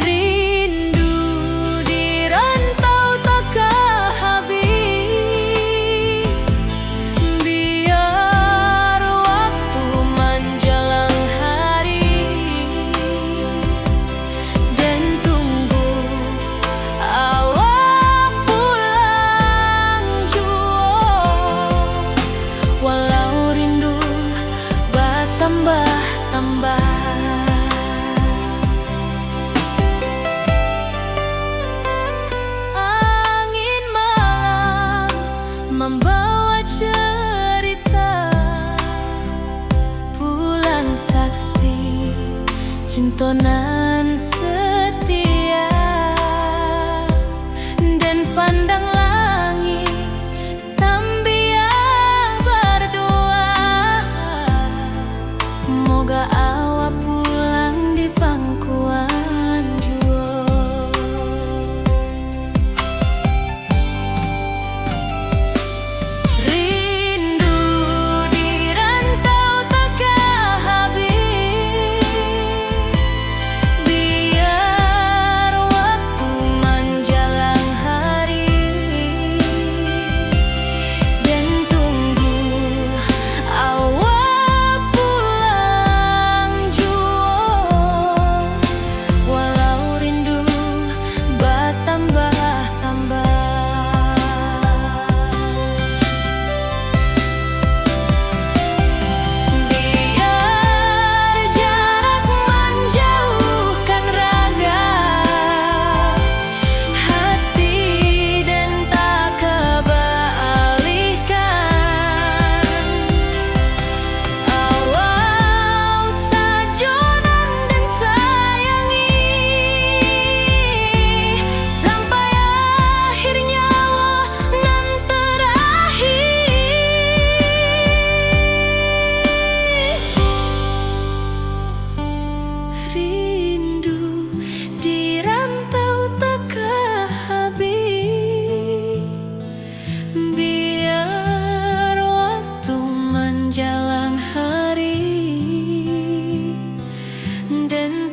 Rindu di rantau takah habih, biar waktu manjalang hari, den tunggu awak pulang juo, walau rindu batambah-tambah. Angin malam mambawa cerita, pulang saksi cinto nan setia. Den pandang langik sambia bardoa, moga awak pulang di pangkuan juo. Rindu di rantau takah habih,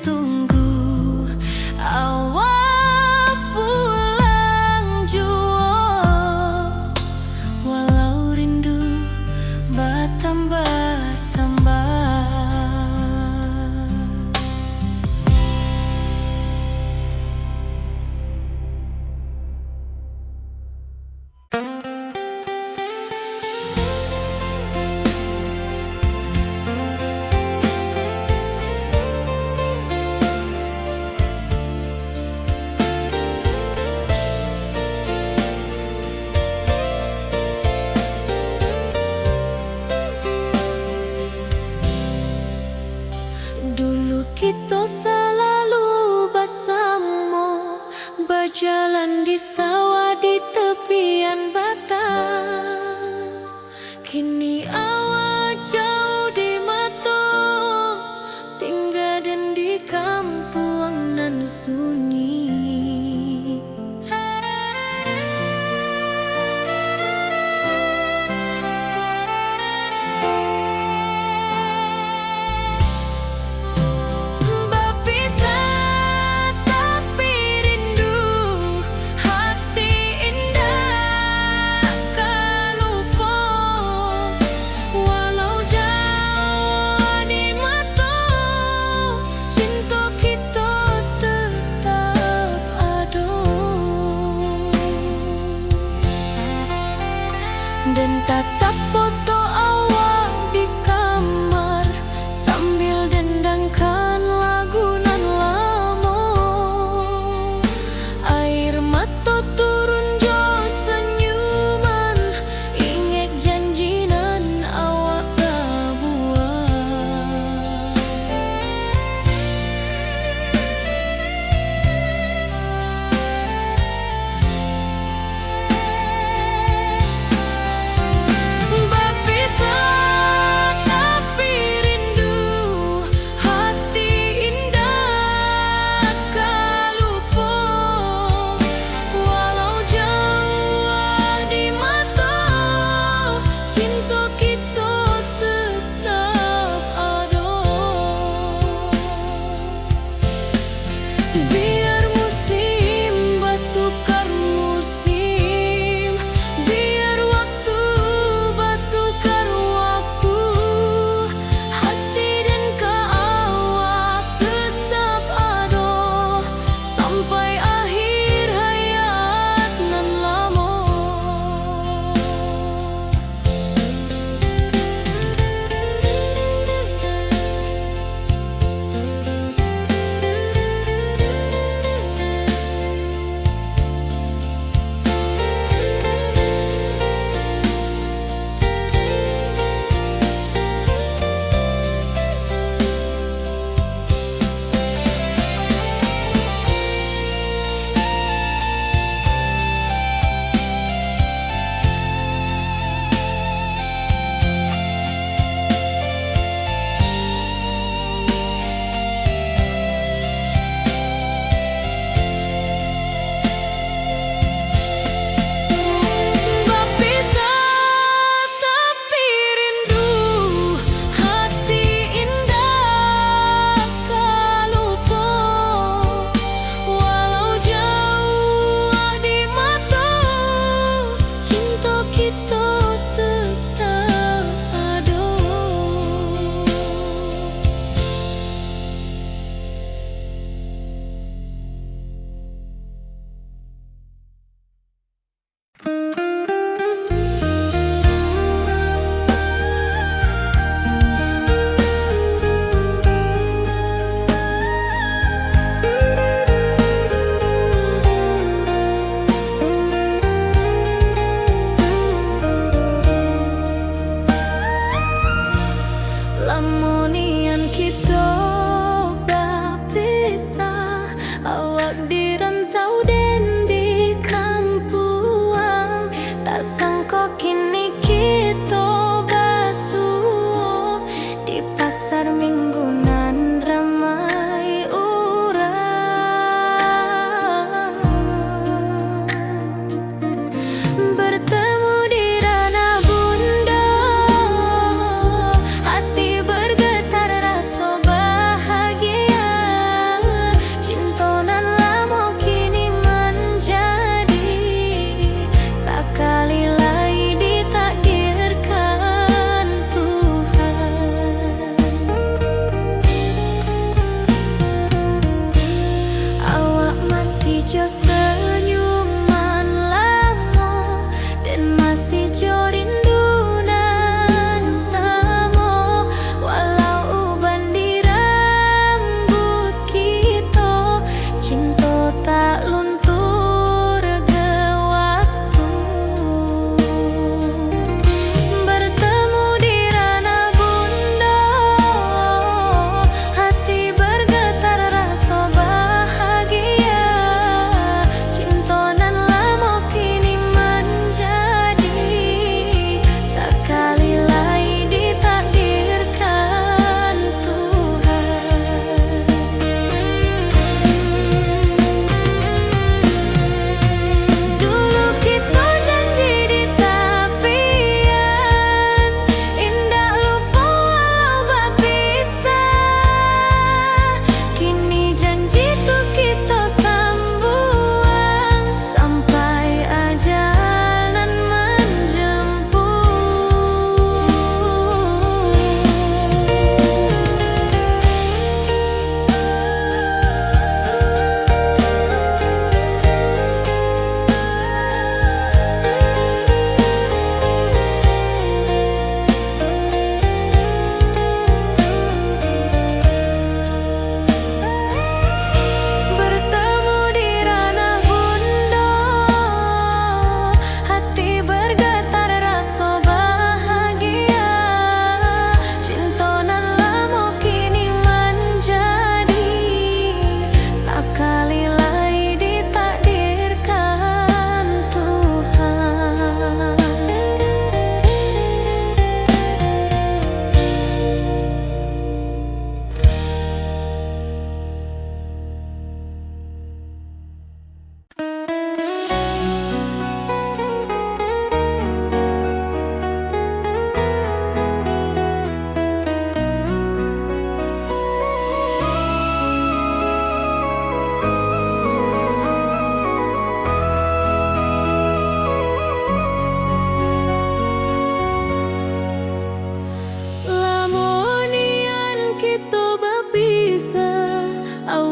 Tunggu awak pulang juo, walau rindu batambah-tambah. Dulu kito salalu basamo, bajalan di sawah di tepian batang. Kini awak jauah di mato, tingga den di kampuang nan sunyi. Bapisah tapi rindu, hati indak ka lupo. Walau jauah di mato, cinto kito tetap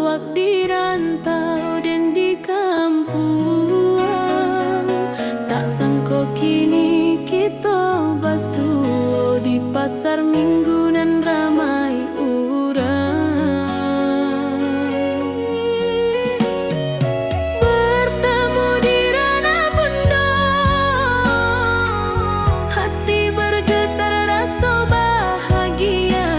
Awak di rantau den di kampuang, tak sangko kini kito basuo di pasar Minggu nan ramai urang. Bertemu di ranah bundo, hati bergetar raso bahagia.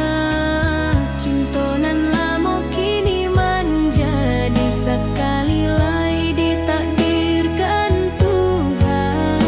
Cinto nan lamo kini manjadi sakali lai ditakdirkan Tuhan.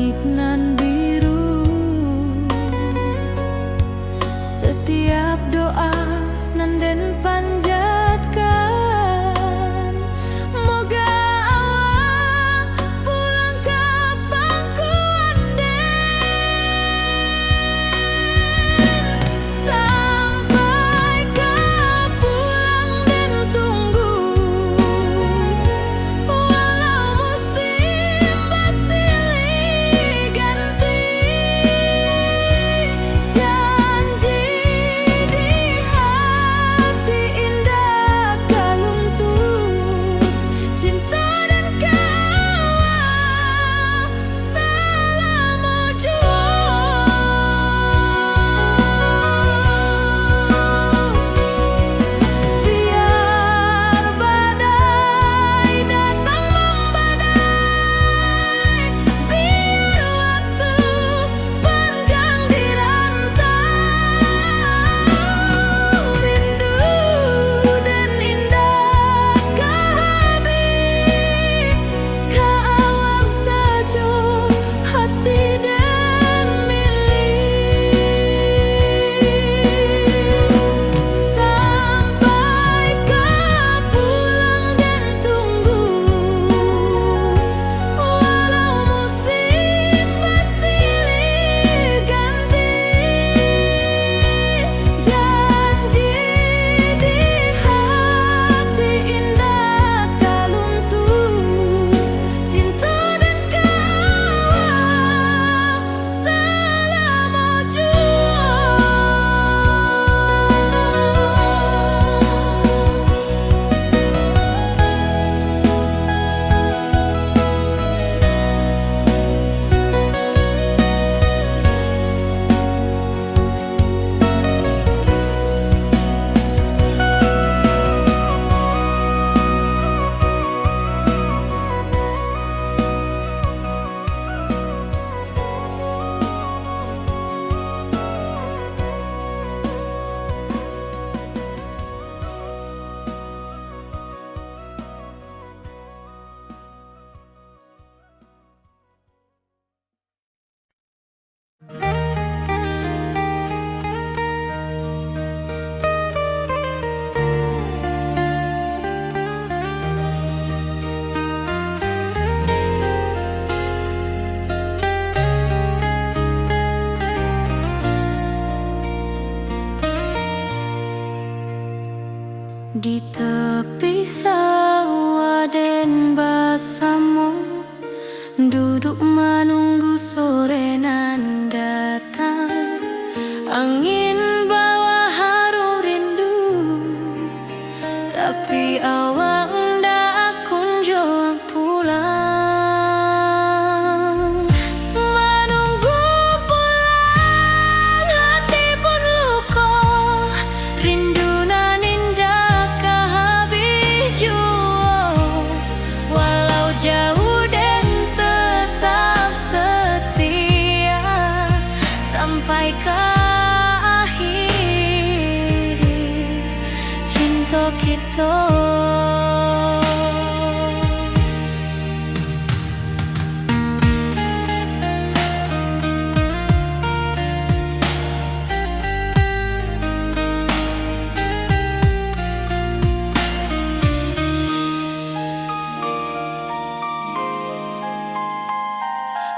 Nan biru, satiap doa nan den panjatkan, moga awak pulang ka pangkuan den. Sampai ka pulang den tunggu, walau musim basilih ganti. Janji di hati indak ka luntur, cinto den ka awak salamo juo. Biar badai datang mambadai, biar waktu panjang di rantau, rindu den indak ka habih, ka awak sajo hati den milih. Sampai ka pulang den tunggu, walau musim basilih ganti. Janji di hati indak ka luntur, cinto den ka awak salamo juo. Di tepi sawah den basamo, duduak manunggu sore nan datang. Angin bawa harum rindu, tapi awak ndak kunjuang pulang. Manunggu pulang, hati pun luko, rindu nan indak ka habih juo. Walau jauah, den tetap setia sampai ka akhir cinto kito.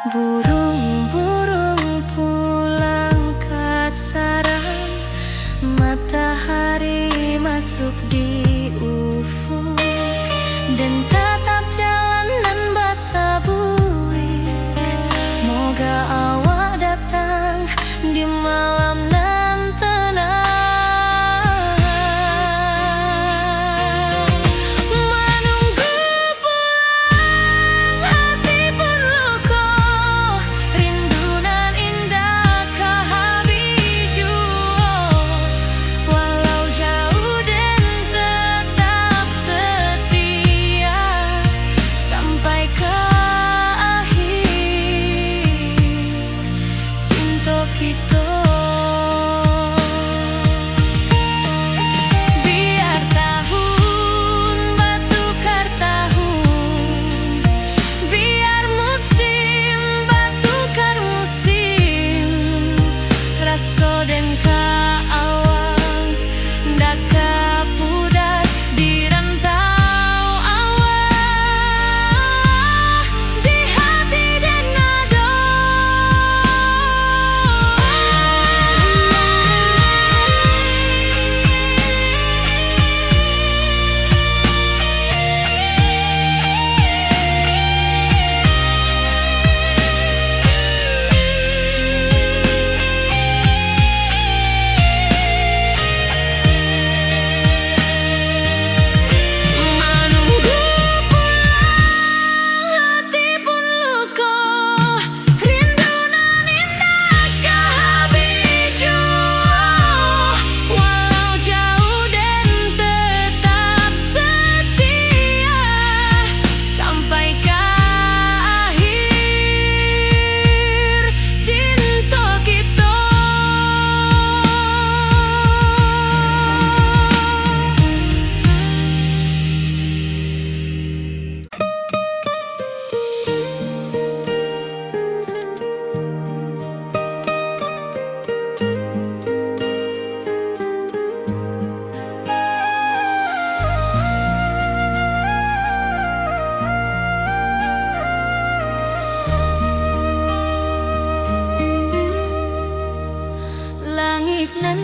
Buruang-buruang pulang ka sarang, matahari masuk di ufuk, den tatap jalan nan basabuik. Moga awak datang di malam nan tenang. Manunggu pulang, hati pun luko,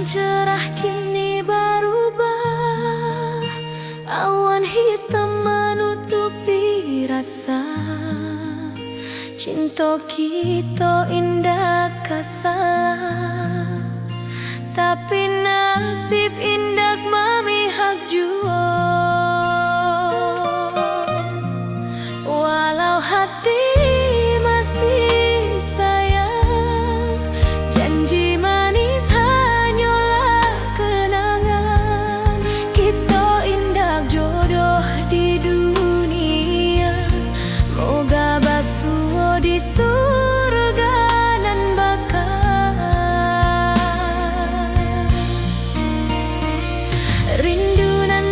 Cerah kini barubah, awan hitam manutupi rasa. Cinto kito indak ka salah, tapi nasib indak mamihak juo. Walau hati masih sayang, janji manis hanyolah kenangan. Kito indak jodoh di dunia, moga basuo di surga nan baka. Rindu nan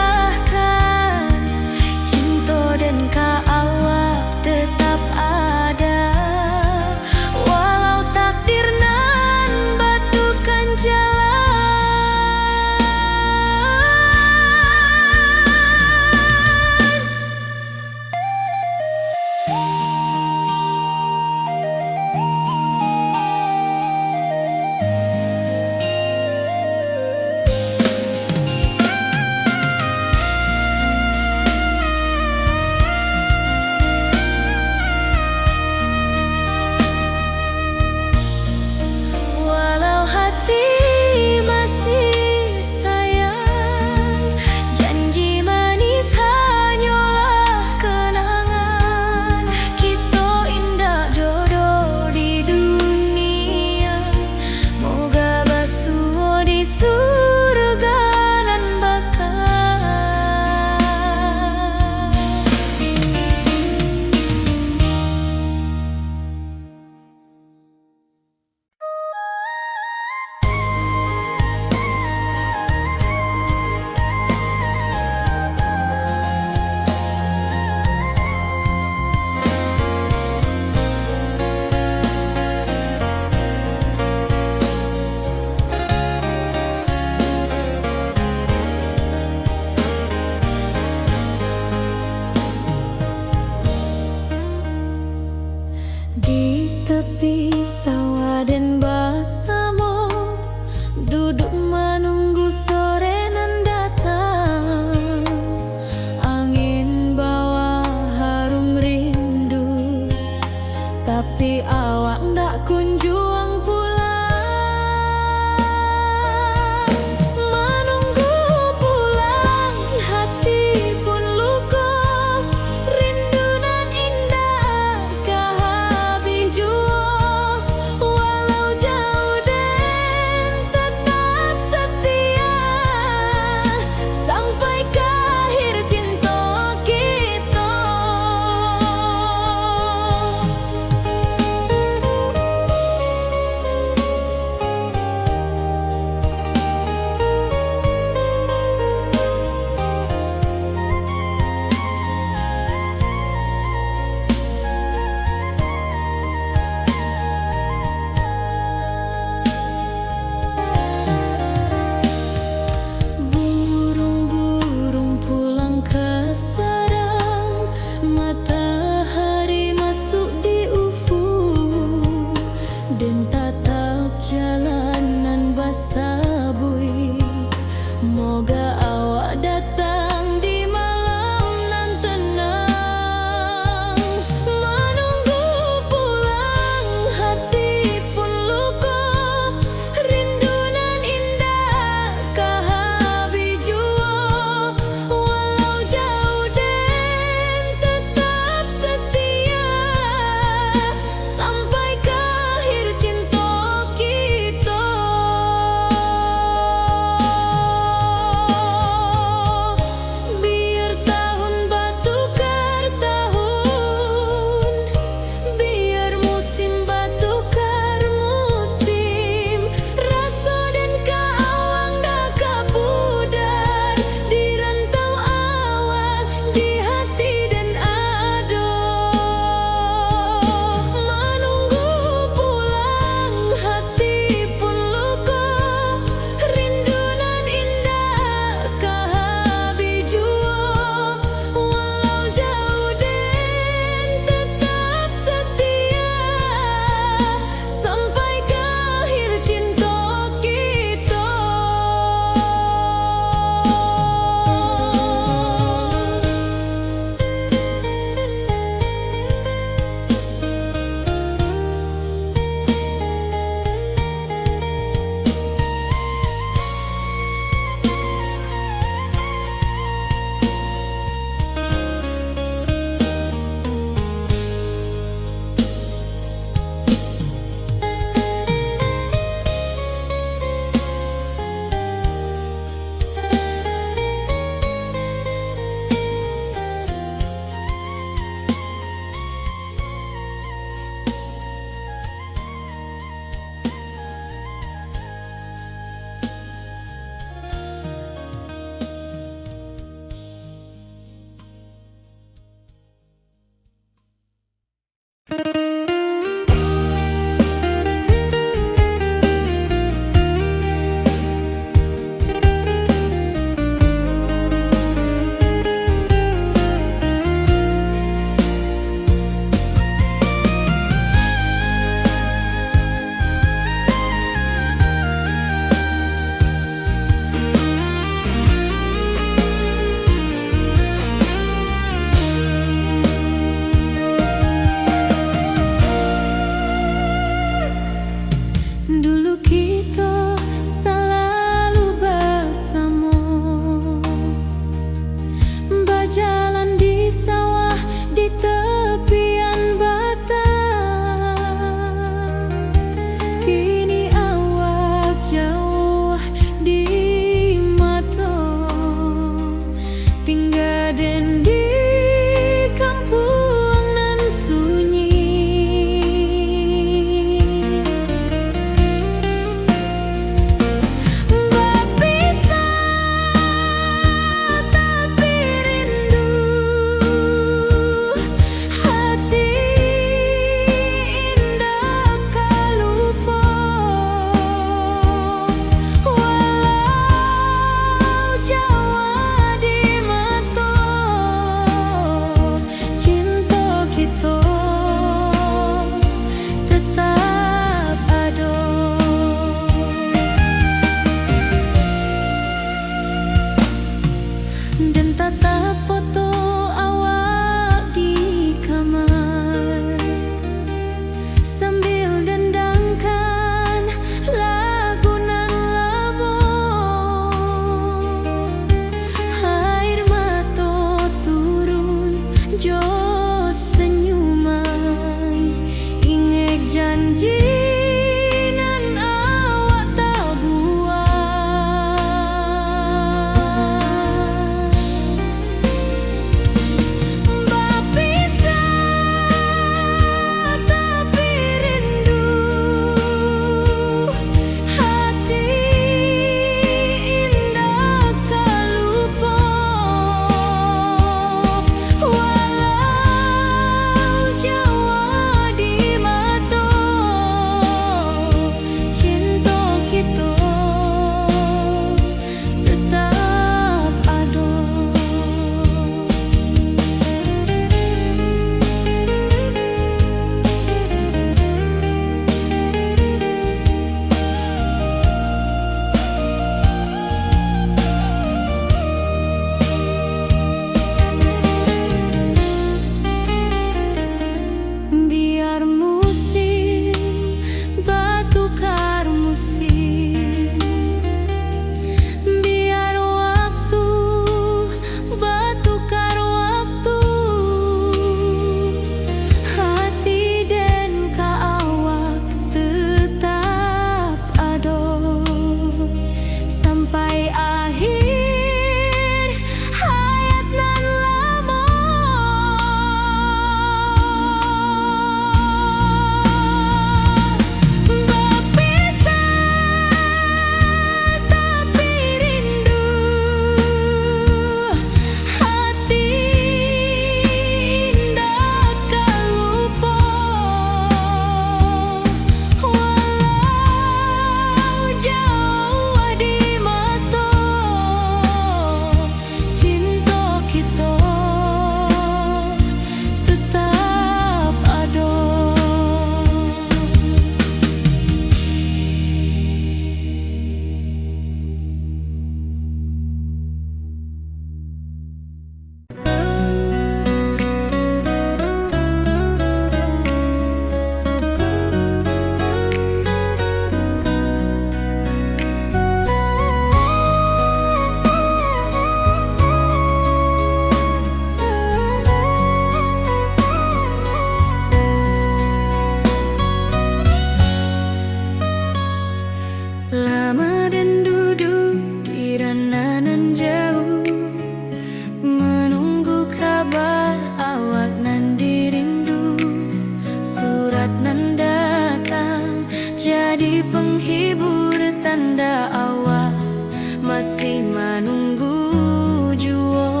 masih manunggu juo.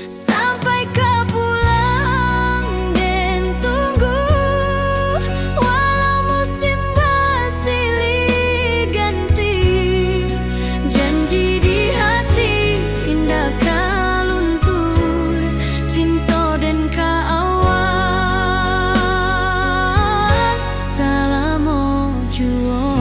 Sampai ka pulang den tunggu, walau musim basilih ganti, janji di hati indak ka luntur, cinto den ka awak salamo juo.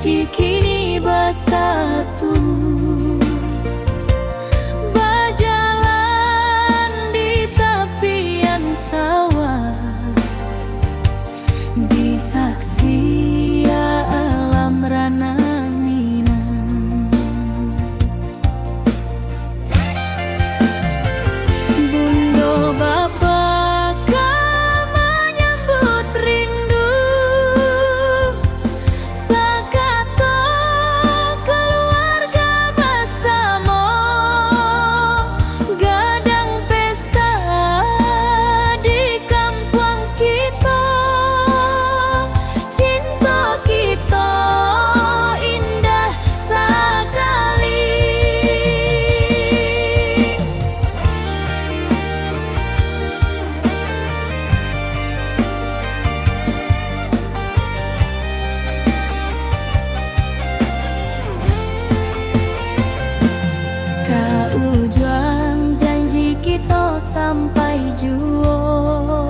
kini basatu, bajalan di tapian sawah, di saksi alam ranah Minang. Bundo bapa ka manyambut rindu, sakato kaluarga basamo, gadang pesta di kampuang kito. Cinto kito indah sakali. Ka ujuang janji kito sampai juo.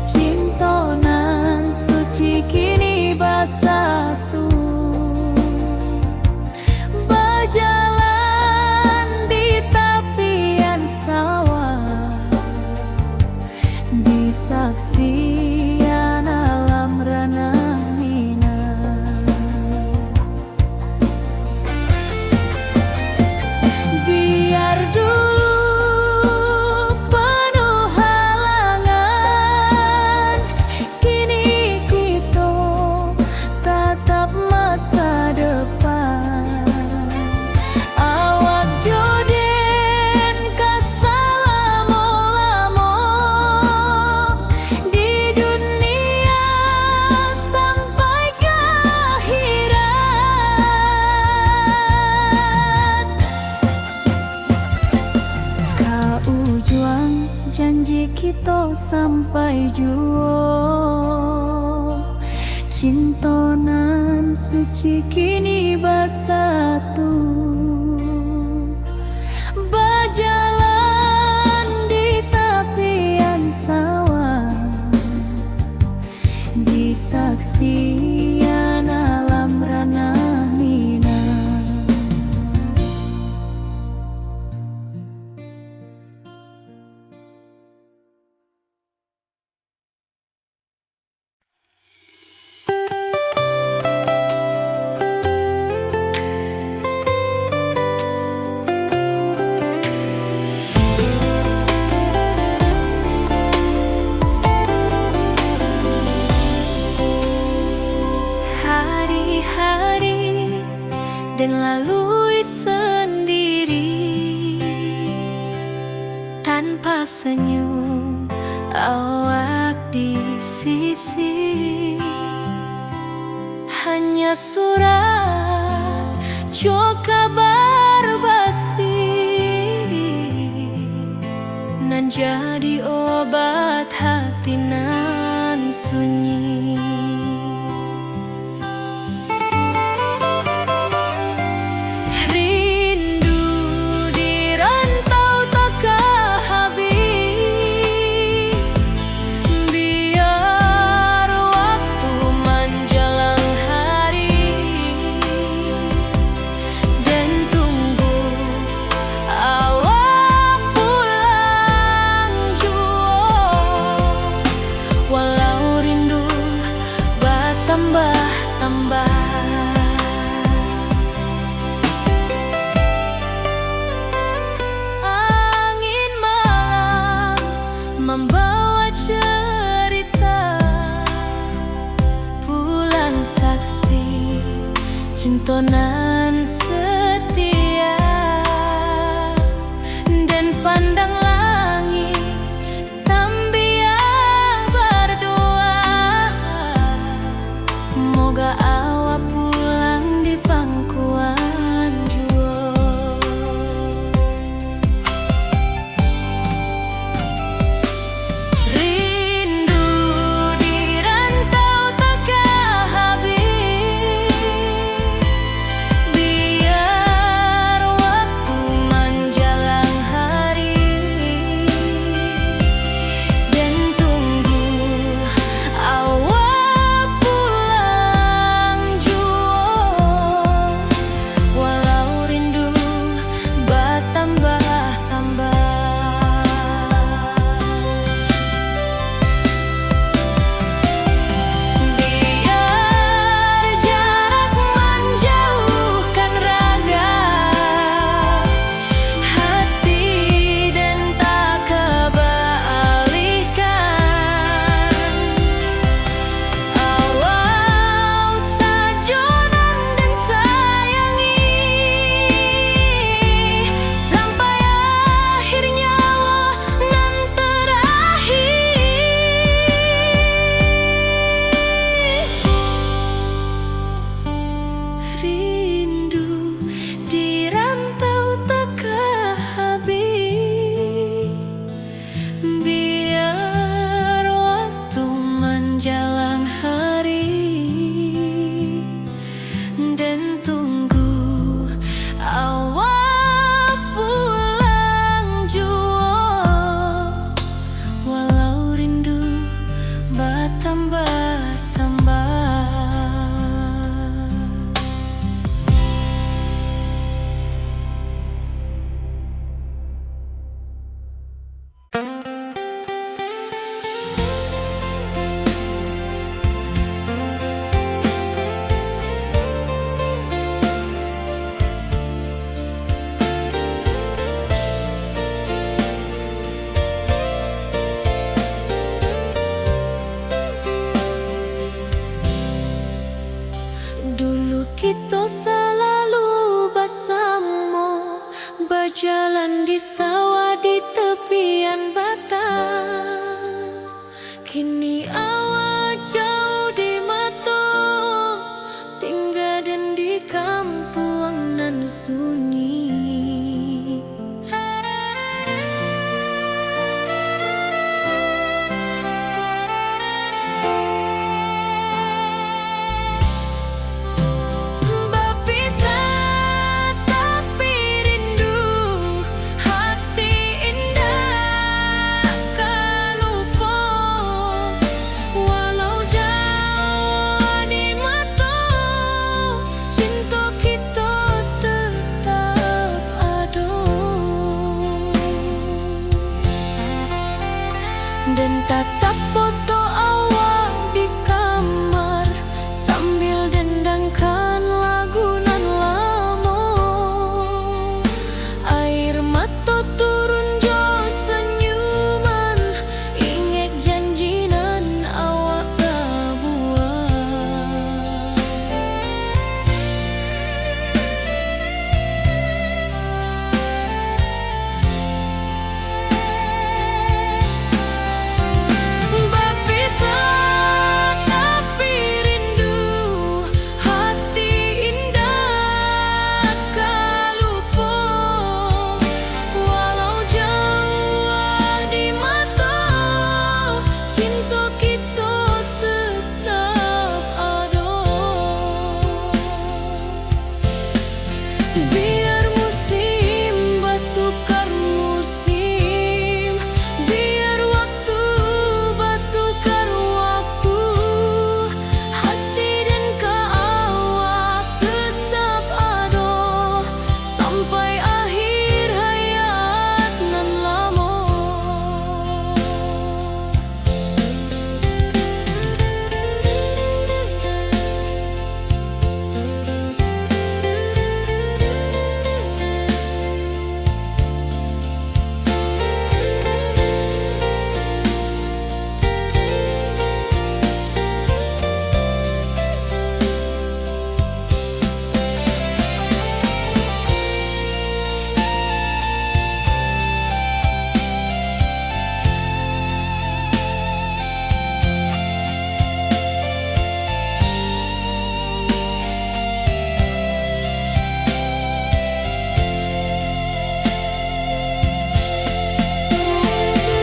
Cinto nan suci kini basatu, bajalan di tapian sawah, di saksian alam ranah Minang. Biar dulu panuh halangan, kini kito tatap masa depan. Awak jo den ka salamo-lamo di dunia sampai ka akhirat. Ka ujuang janji kito sampai juo, cinto nan suci kini basatu. Bajalan di tapian sawah, di saksian alam ranah Minang. Hari-hari den lalui sandiri, tanpa senyum awak di sisi. Hanya surat jo kabar basi, nan jadi obat hati nan sunyi. Rindu di rantau takah habih, biar waktu manjalang hari, den tunggu awak pulang juo, walau rindu batambah-tambah. Angin malam mambawa cerita, pulang saksi cinto nan setia, den pandang langik sambia bardoa, moga awak pulang di pangkuan juo. Rindu di rantau takah habih, biar waktu manjalang hari, den tunggu awak pulang Dulu kito salalu basamo, bajalan di sawah di tepian batang. Kini awak jauah di mato, tingga den di kampuang nan sunyi. Bapisah tapi rindu, hati indak ka lupo. Walau jauah di mato, cinto kito tetap ado. Den tatap foto awak di kamar, sambil dendangkan lagu nan lamo. Air mato turun jo sanyuman, ingek janji nan awak pabuek. Bapisah tapi rindu, hati indak ka lupo. Walau jauah di mato, cinto kito tetap ado. Biar musim batukar musim, biar waktu batukar waktu, hati den ka awak tetap ado, sampai akhir hayat nan lamo.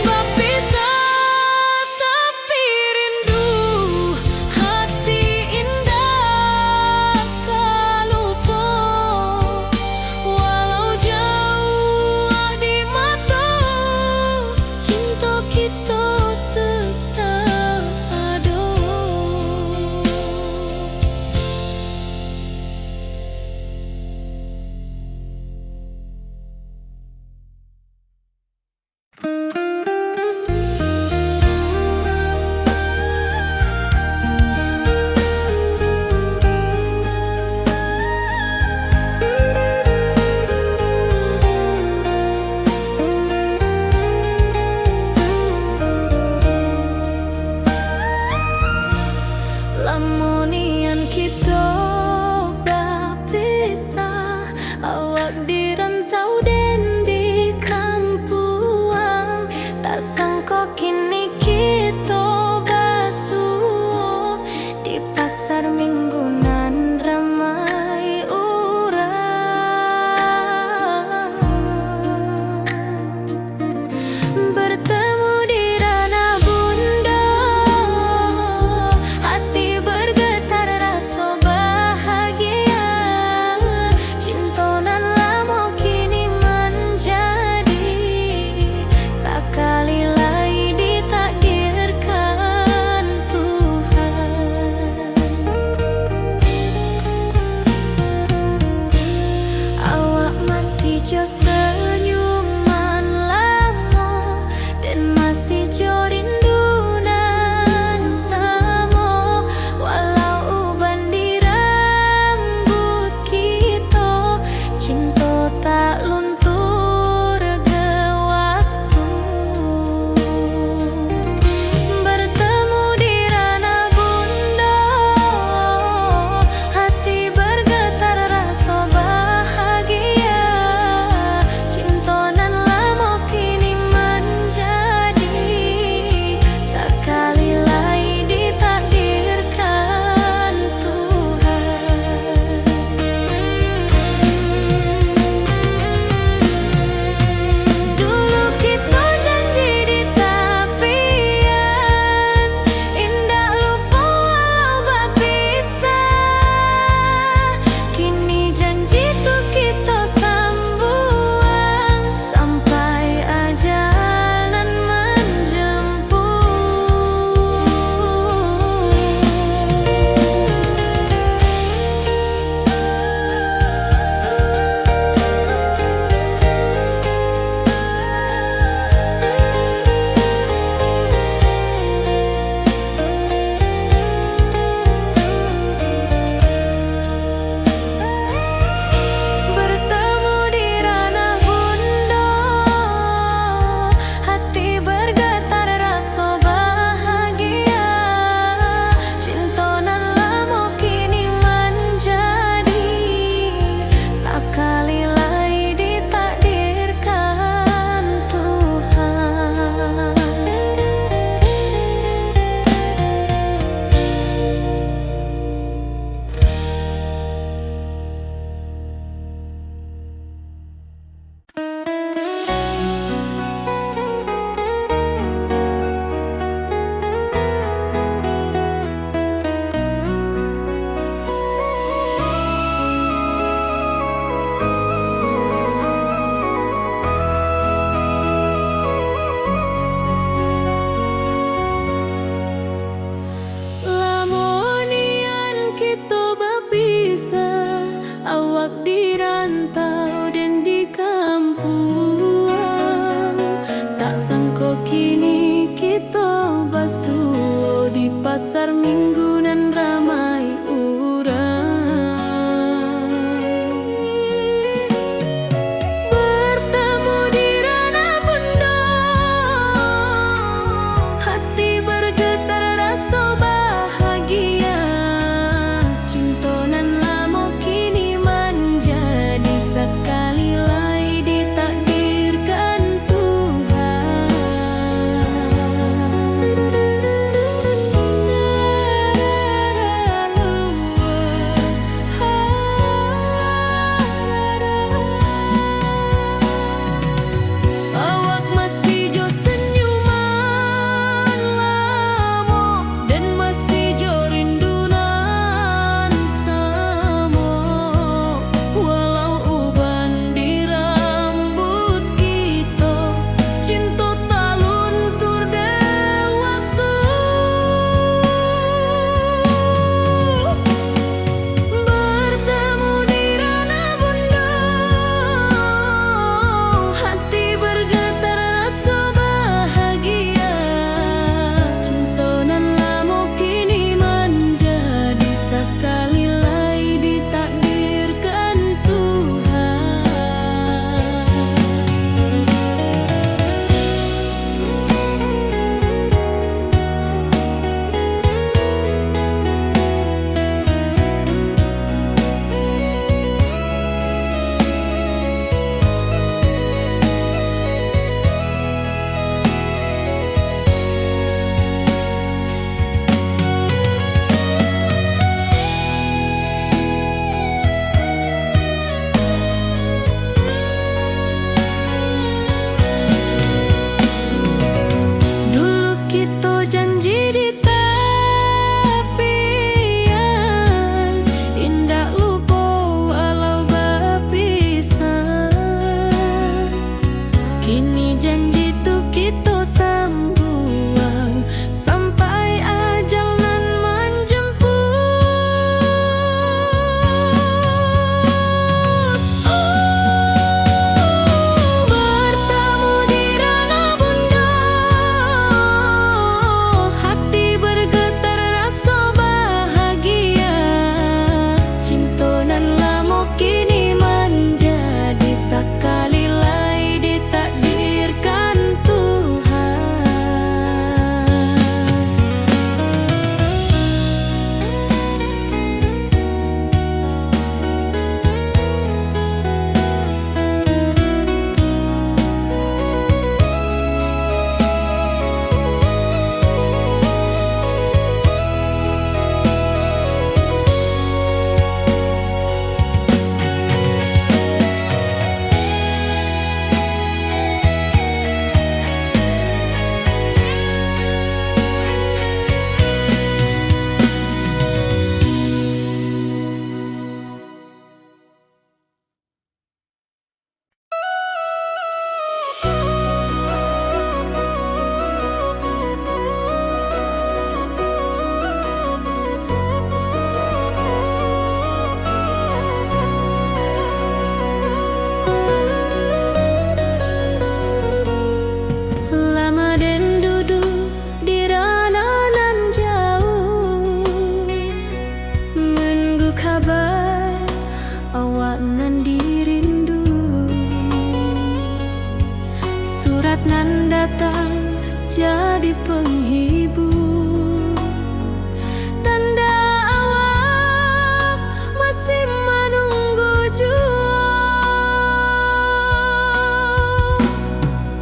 Bapisah tapi rindu, hati indak ka lupo. Walau jauah di mato, cinto kito tetap ado. Lamo nian kito bapisah, awak di rantau den di kampuang. Tak sangko kini kito basuo di pasar minggu nan ramai urang. Bertemu di ranah bunda, hati bergetar raso bahagia. Cinto nan lamo kini manjadi, sakali lai ditakdirkan Tuhan. Minggu nan ramai urang. Bertemu di ranah bunda, hati bergetar raso bahagia. Cinto nan lamo kini manjadi sakali lai ditakdirkan Tuhan. Awak masih jo senyuman lamo, dan masih jo rindu nan samo. Walau uban di rambuik kito, cinto taluntur dek wakatu. Bertemu di ranah bunda, hati bergetar raso bahagia. Cinto nan lamo kini manjadi sakali lai ditakdirkan Tuhan. Dulu kito janji di tapian, indak lupo walau bapisah. Kini janji tu kito sambuang, sampai ajal nan manjemput. Bertemu di ranah bunda, hati bergetar raso bahagia. Cinto nan lamo kini manjadi sakali lai ditakdirkan Tuhan. Lama den duduak di ranah nan jauah, nunggu kaba awak nan dirindu. Surat nan datang jadi panghibur, tanda awak masih manunggu juo.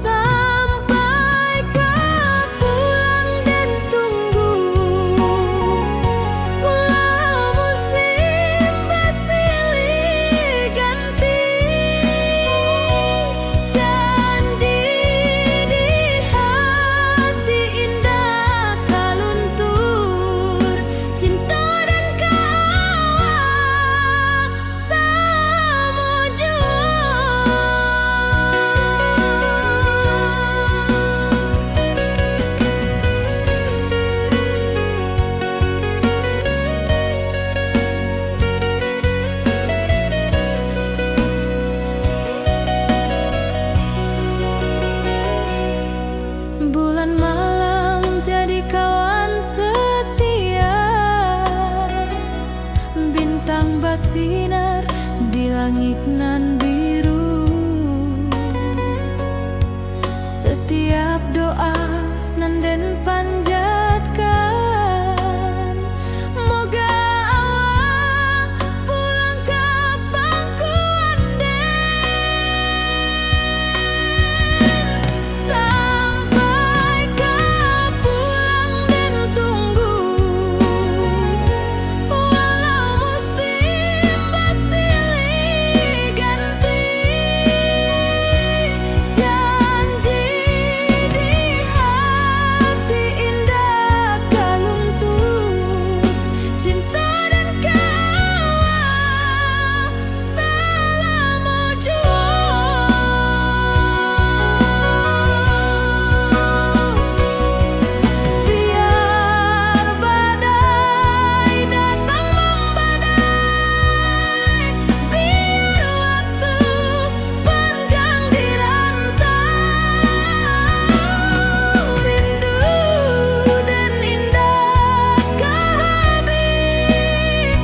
Sampai ka pulang den tunggu, pulau musim basilih ganti. Janji di hati indak langik nan biru. Satiap doa nan den panjatkan, moga awak pulang ka pangkuan den. Sampai ka pulang den tunggu, walau musim basilih ganti. Janji di hati indak ka luntur, cinto den kawa salamo juo. Biar badai datang mambadai, biar waktu panjang di rantau, rindu den indak ka habih,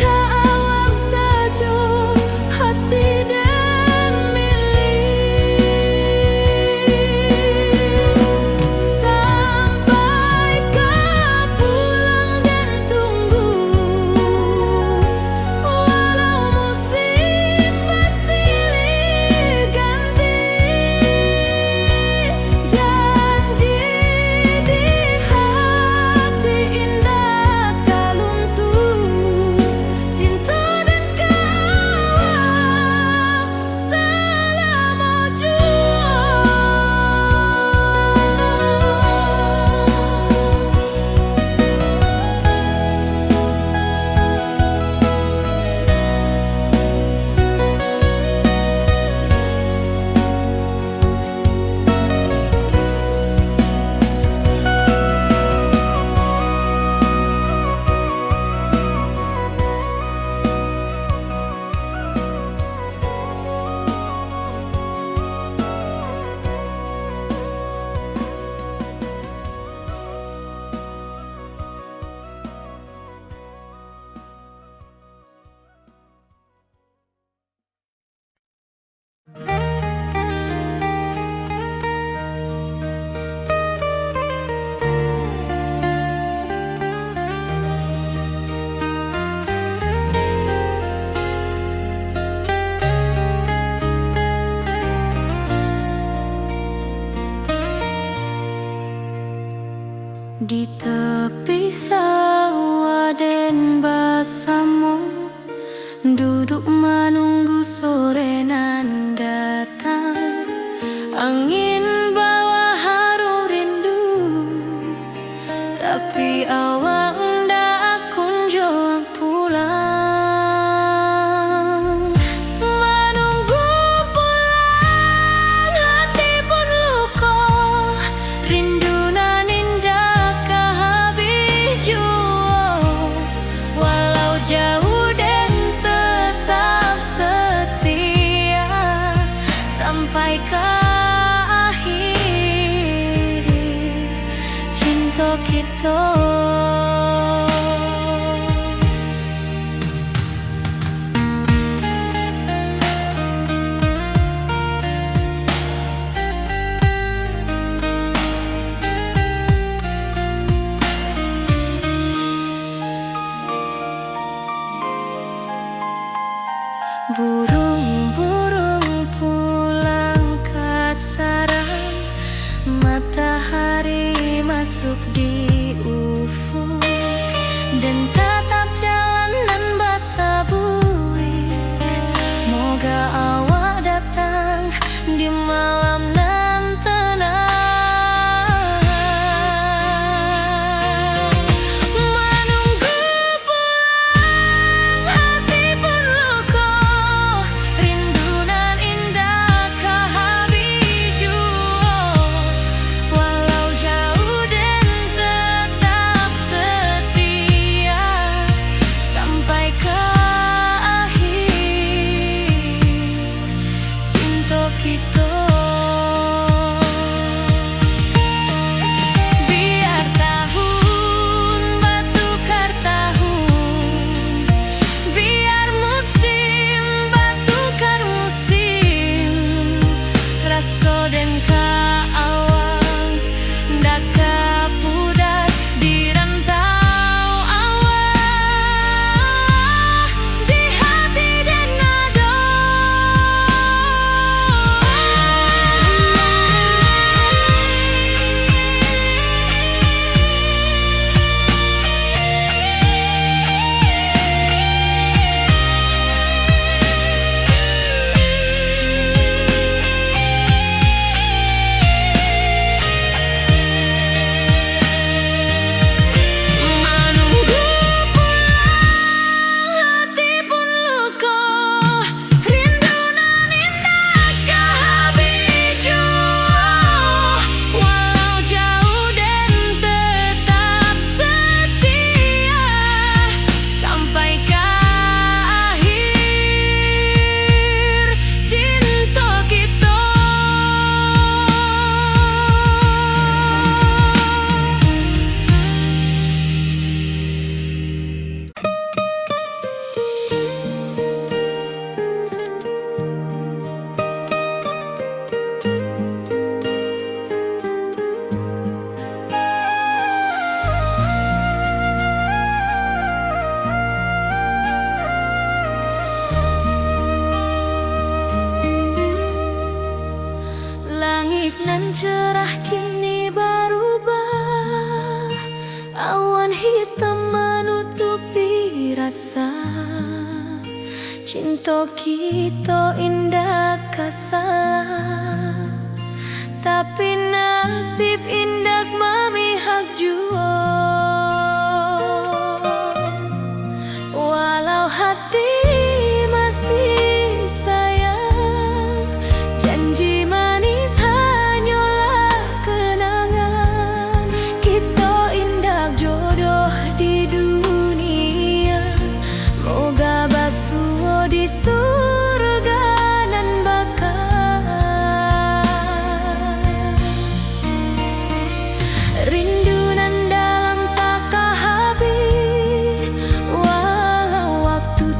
ka awak sajo hati den milih. Sampai ka pulang den tunggu, walau musim basilih ganti. Janji di hati indak ka luntur, cinto den kawa salamo juo. Di tepi sawah den basamo, duduak manunggu sore nan datang. Angin bawa harum rindu, tapi awak ndak kunjuang pulang. Manunggu pulang, hati pun luko, rindu nan indak ka habih juo. Walau jauah, den tetap setia sampai ka akhir cinto kito. Buruang-buruang pulang ka sarang, matahari masuk di ufuk, den tatap jalan nan basabuik. Moga awak datang di malam nan tenang. Manunggu pulang, hati pun luko, Cerah kini barubah, awan hitam manutupi rasa. Cinto kito indak ka salah, tapi nasib indak mamihak juo. Walau hati masih sayang, janji manis hanyolah kenangan. Kito indak jodoh di dunia, moga basuo di surga nan baka. Rindu nan dalam takah habih, walau waktu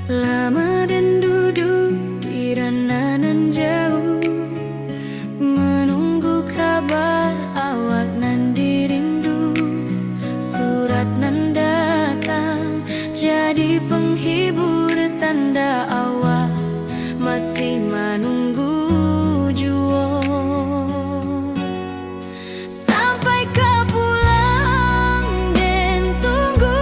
Lama den duduak di rantau nan jauah, manunggu kabar awak nan dirindu. Surat nan datang jadi penghibur, tanda awak masih manunggu juo. Sampai ka pulang den tunggu,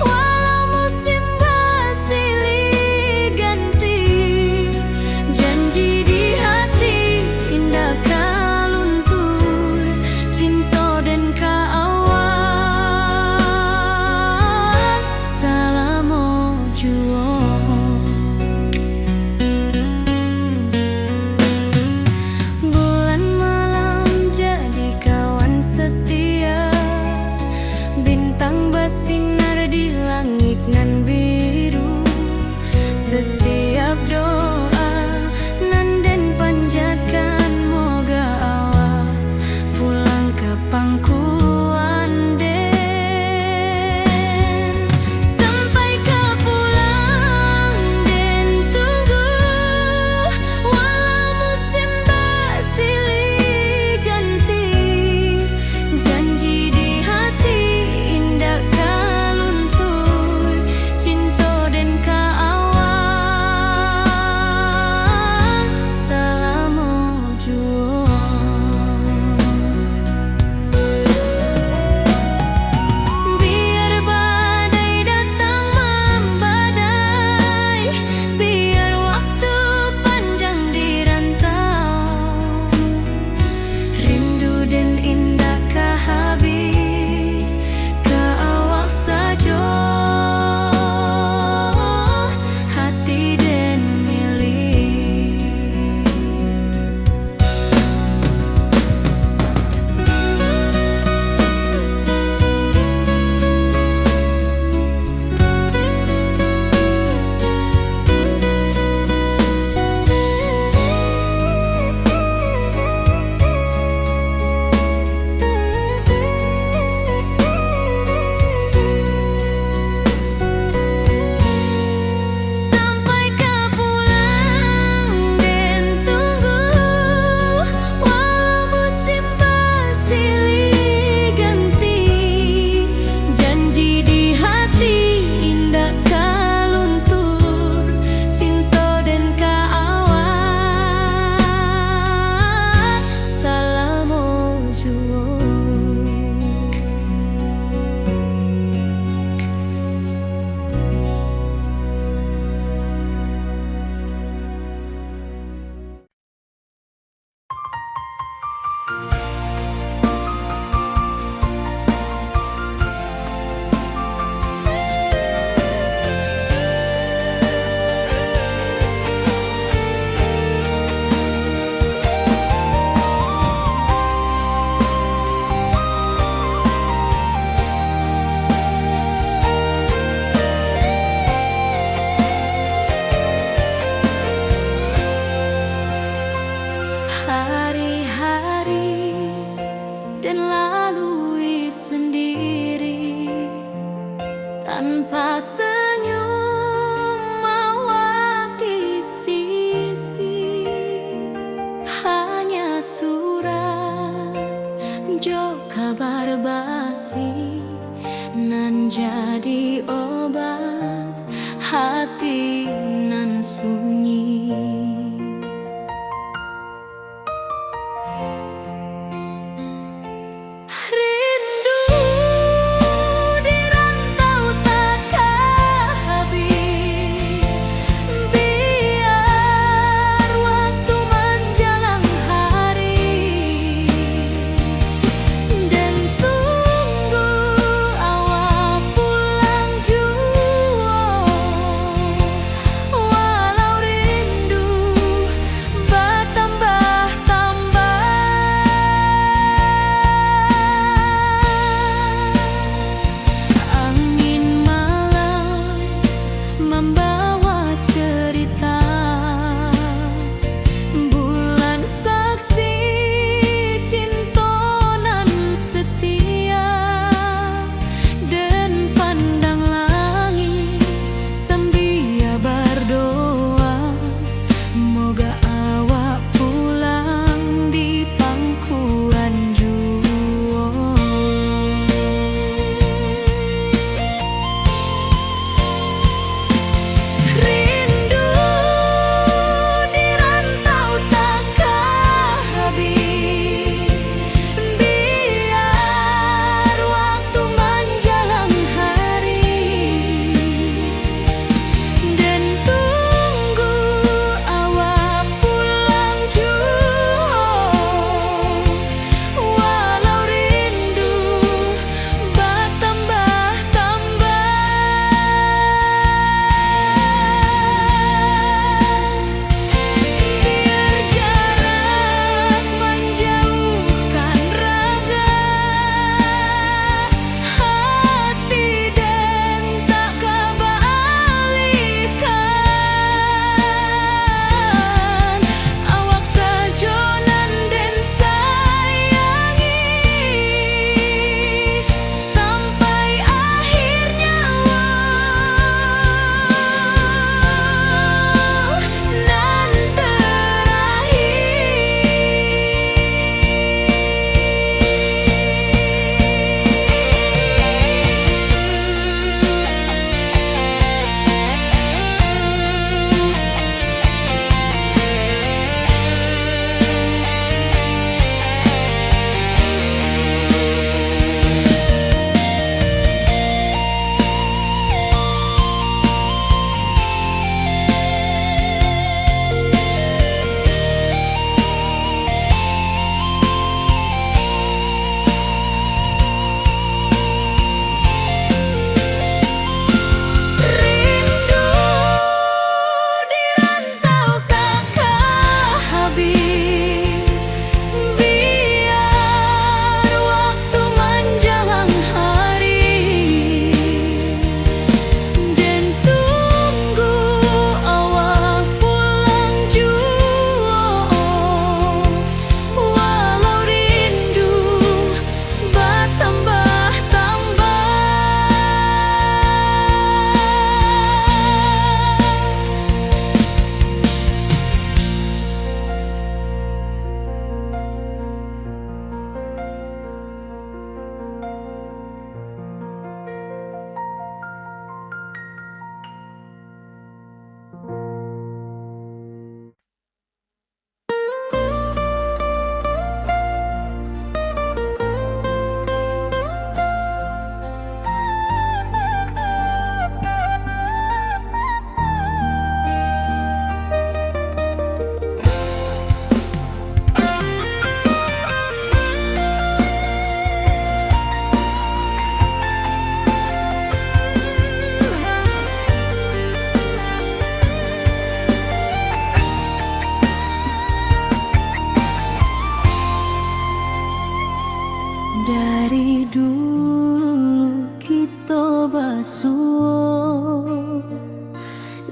walau musim basilih ganti. Janji di hati indak ka luntur, cinto den ka awak salamo juo. Bulan malam jadi kawan setia, bintang basinar di langik nan biru. Satiap doa nan den panjatkan, moga awak pulang ka pangkuan den. Sampai ka pulang den tunggu, walau musim basilih ganti. Janji di hati indak ka luntur, cinto den ka awak salamo juo. Biar badai datang mambadai, biar waktu panjang di rantau, rindu den indak ka habih, ka awak sajo hati den milik. Sampai ka pulang den tunggu, walau musim basilih ganti. Janji di hati indak ka luntur, cinto den ka awak salamo juo. Hari-hari den lalui sandiri, tanpa sanyum awak di sisi. Hanya surat jo kabar basi, nan jadi obat hati nan sunyi. Rindu di rantau takah habih, biar waktu manjalang hari, den tunggu awak pulang juo, walau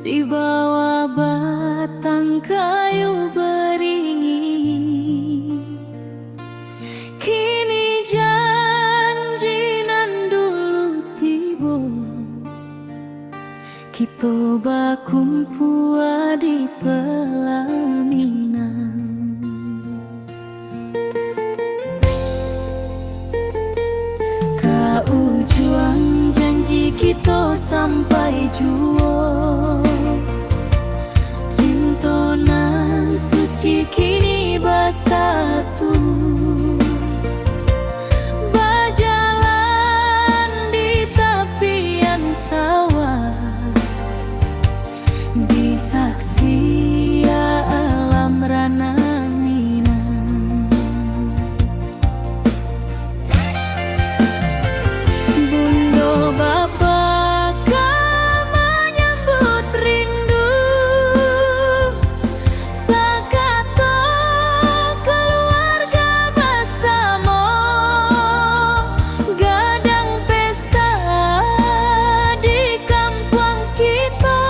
Di bawah batang kayu baringin, kini janji nan dulu tibo. Kito bakumpua di pelaminan. Ka ujuang janji kito sampai juo. Cinto nan suci kini basatu. Bajalan di tapian sawah. Disaksi alam ranah Minang. Bundo bapa ka manyambut rindu. Sakato kaluarga basamo, gadang pesta di kampuang kito.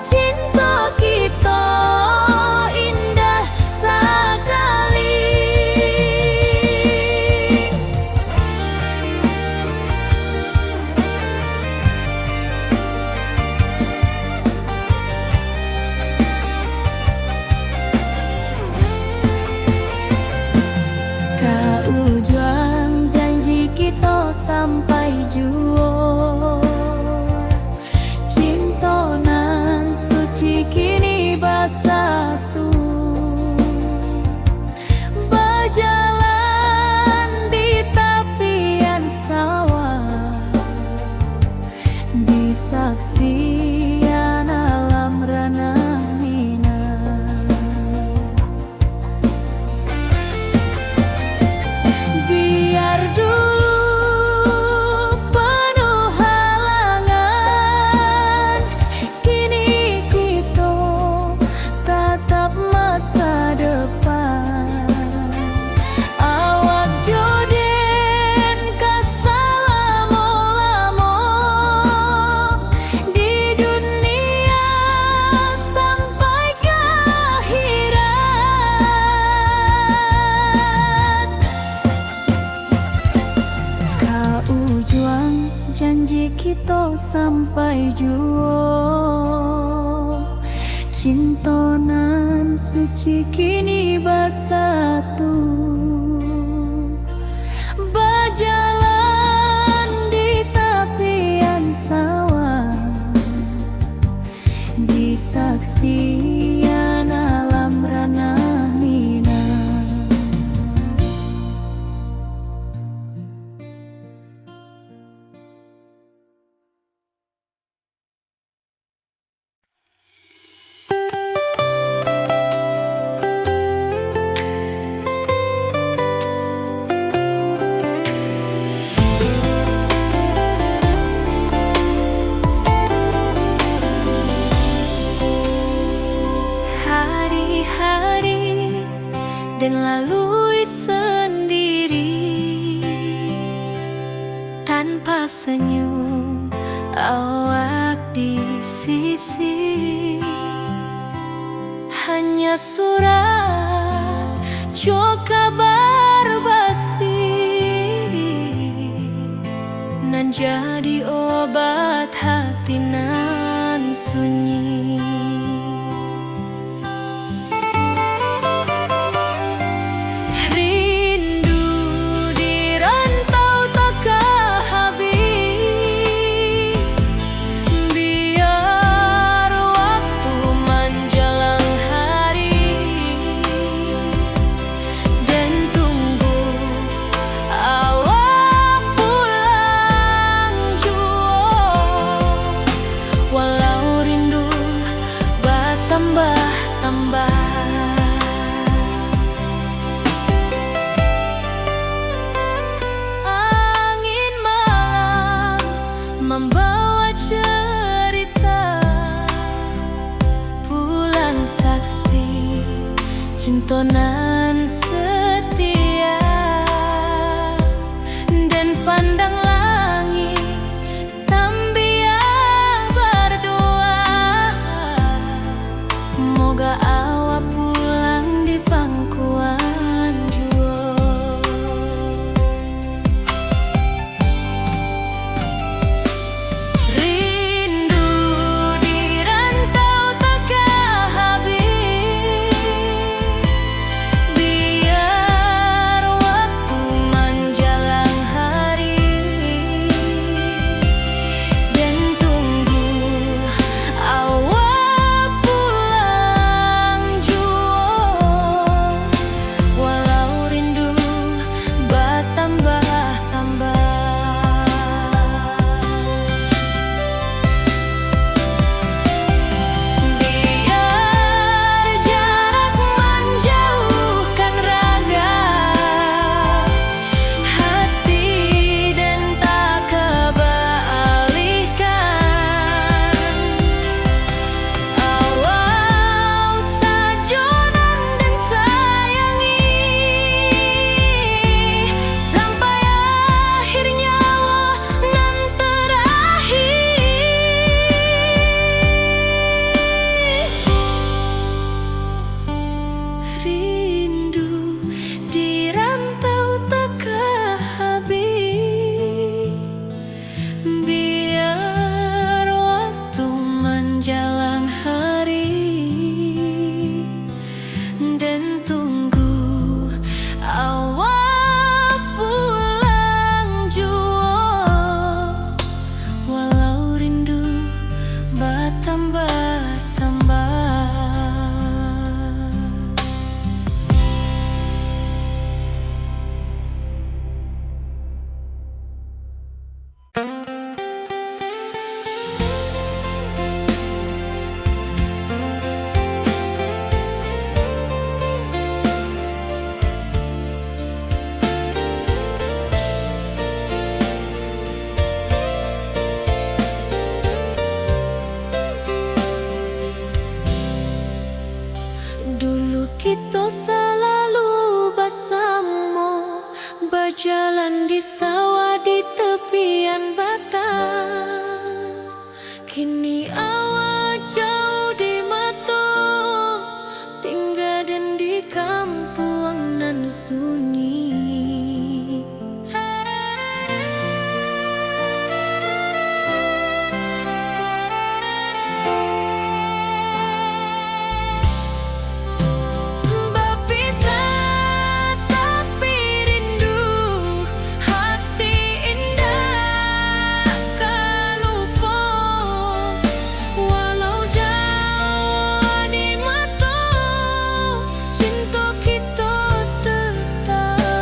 Cinto kito indah sakali. Ka ujuang janji kito sampai juo. Cinto nan suci kini basatu. Bajalan di tapian sawah, disaksian alam ranah Minang. Biar dulu panuh halangan, kini kito tatap masa depan. Awak jo den ka salamo-lamo di dunia sampai ka akhirat. Ka ujuang janji kito sampai juo. Cinto nan suci kini basatu. Bajalan di tapian sawah. Disaksian alam ranah Minang. Hari-hari den lalui sandiri, tanpa senyum awak di sisi. Hanya surat jo kabar basi, nan jadi obat hati nan sunyi. Rindu di rantau takah habih. Biar waktu manjalang hari, den tunggu awak pulang juo. Walau rindu batambah-tambah. Angin malam mambawa cerita, bulan saksi cinto nan setia, den pandang langik sambia bardoa. batambah-tambah. Dulu kito salalu basamo, bajalan di sawah di tepian batang. Kini awak jauah di mato, tingga den di kampuang nan sunyi. Bapisah tapi rindu, hati indak ka lupo. Walau jauah di mato, cinto kito tetap.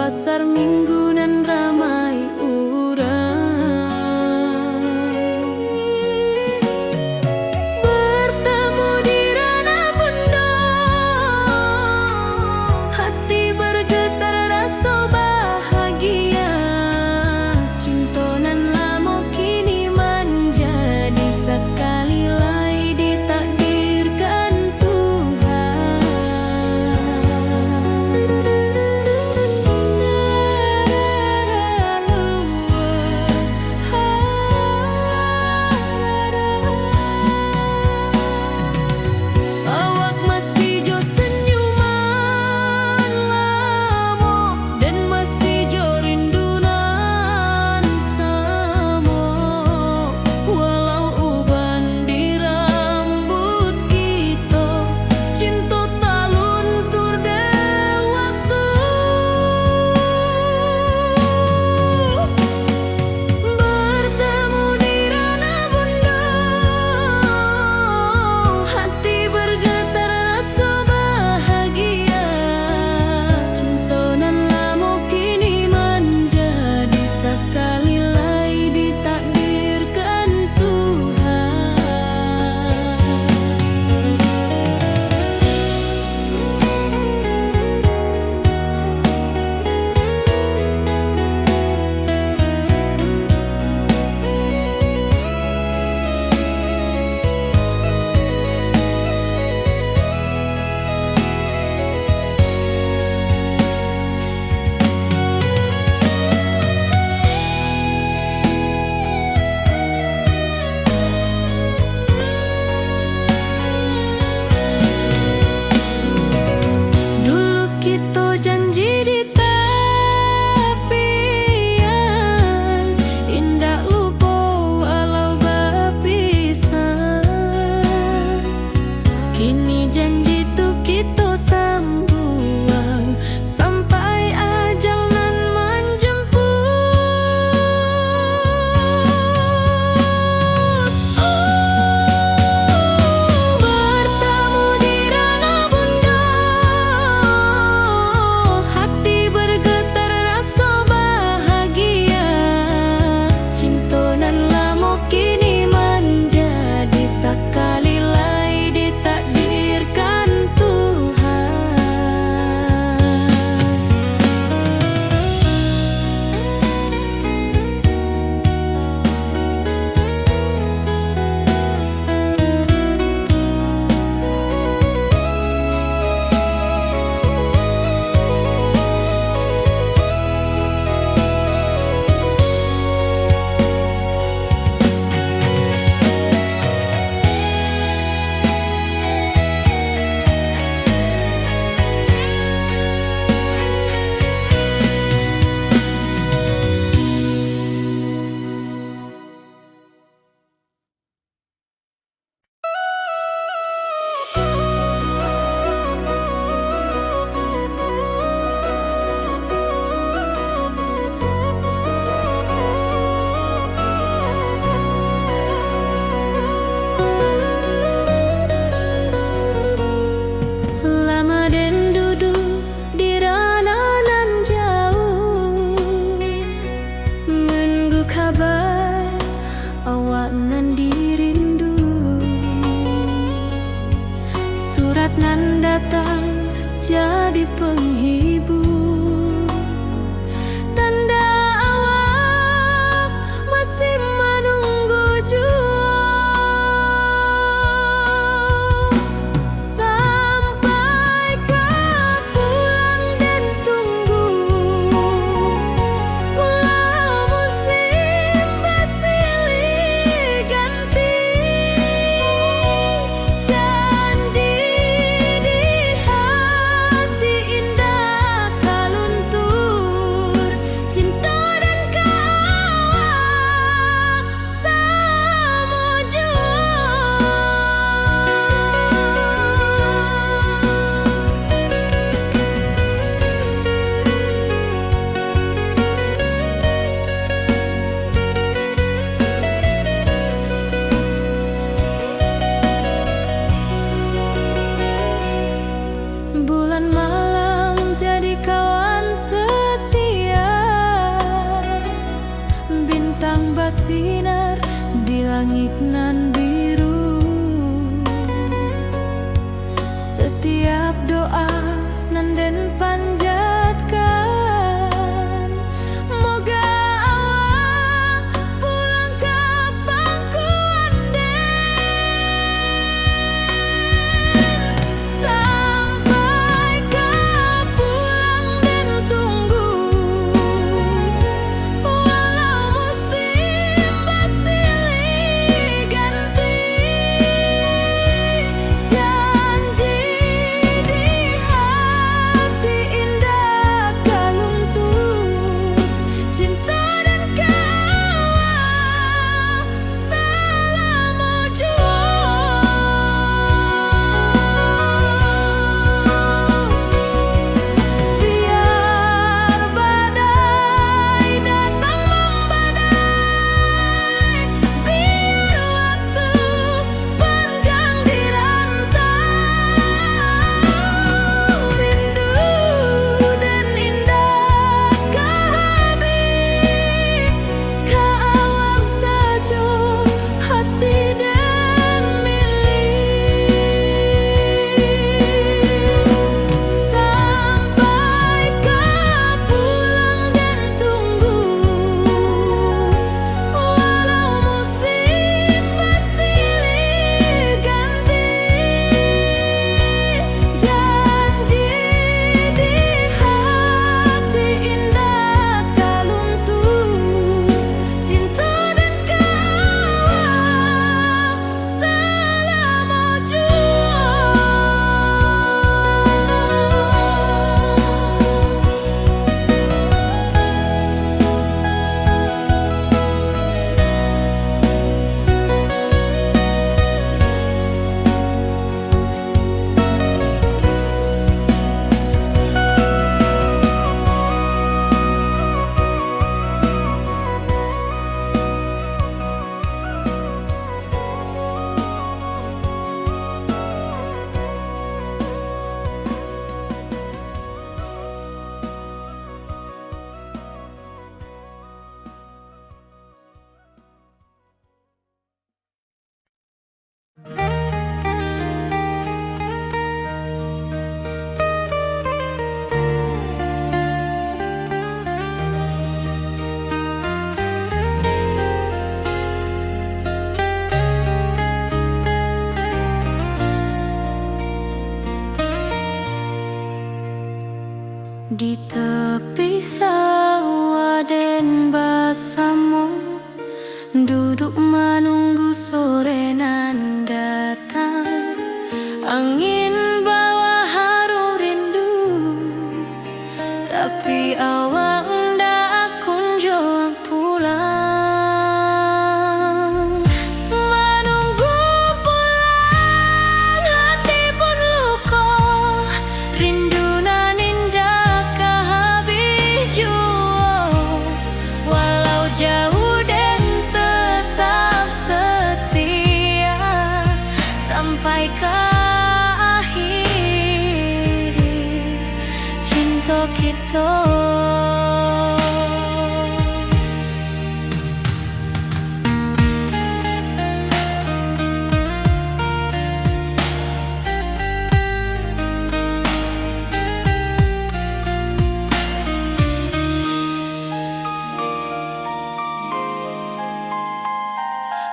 Pasar Minggu nan ramai urang. Bertemu di ranah bundo, hati bergetar raso bahagia. Cinto nan lamo kini manjadi sakali lai ditakdirkan Tuhan.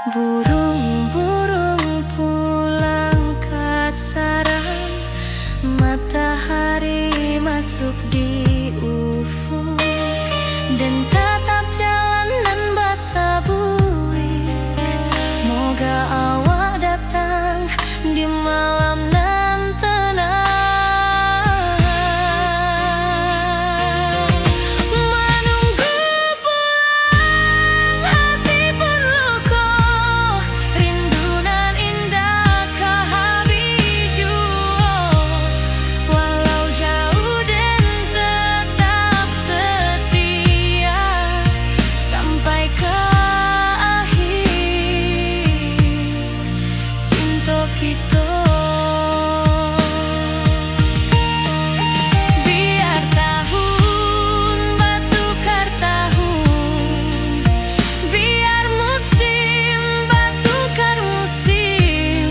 Burung-burung pulang ka sarang, matahari masuk di ufuk, den tatap jalan nan basabuik. Moga awak datang di malam nan tenang. Manunggu pulang hati pun luko, rindu nan indak ka habis juo. Walau jauh den tetap setia sampai ka akhir cinto kito. Biar tahun batukar tahun, biar musim batukar musim,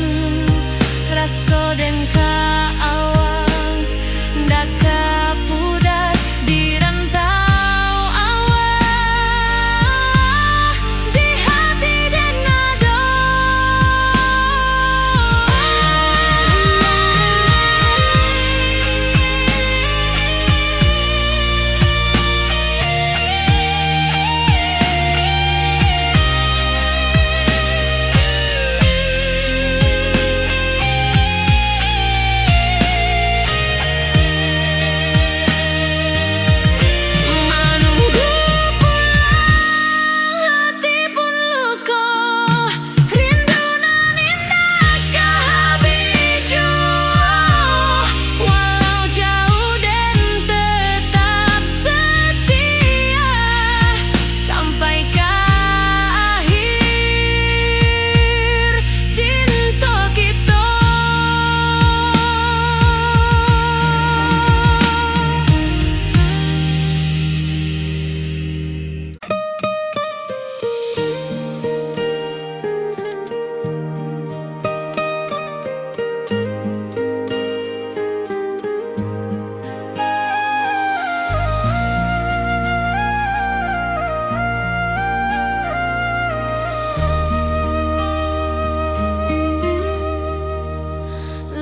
raso den ka awak ndak ka pudar di rantau awak, di hati den ado. Manunggu pulang hati pun luko, rindu nan indak ka habis juo. Walau jauh den tetap setia sampai ka akhir cinto kito.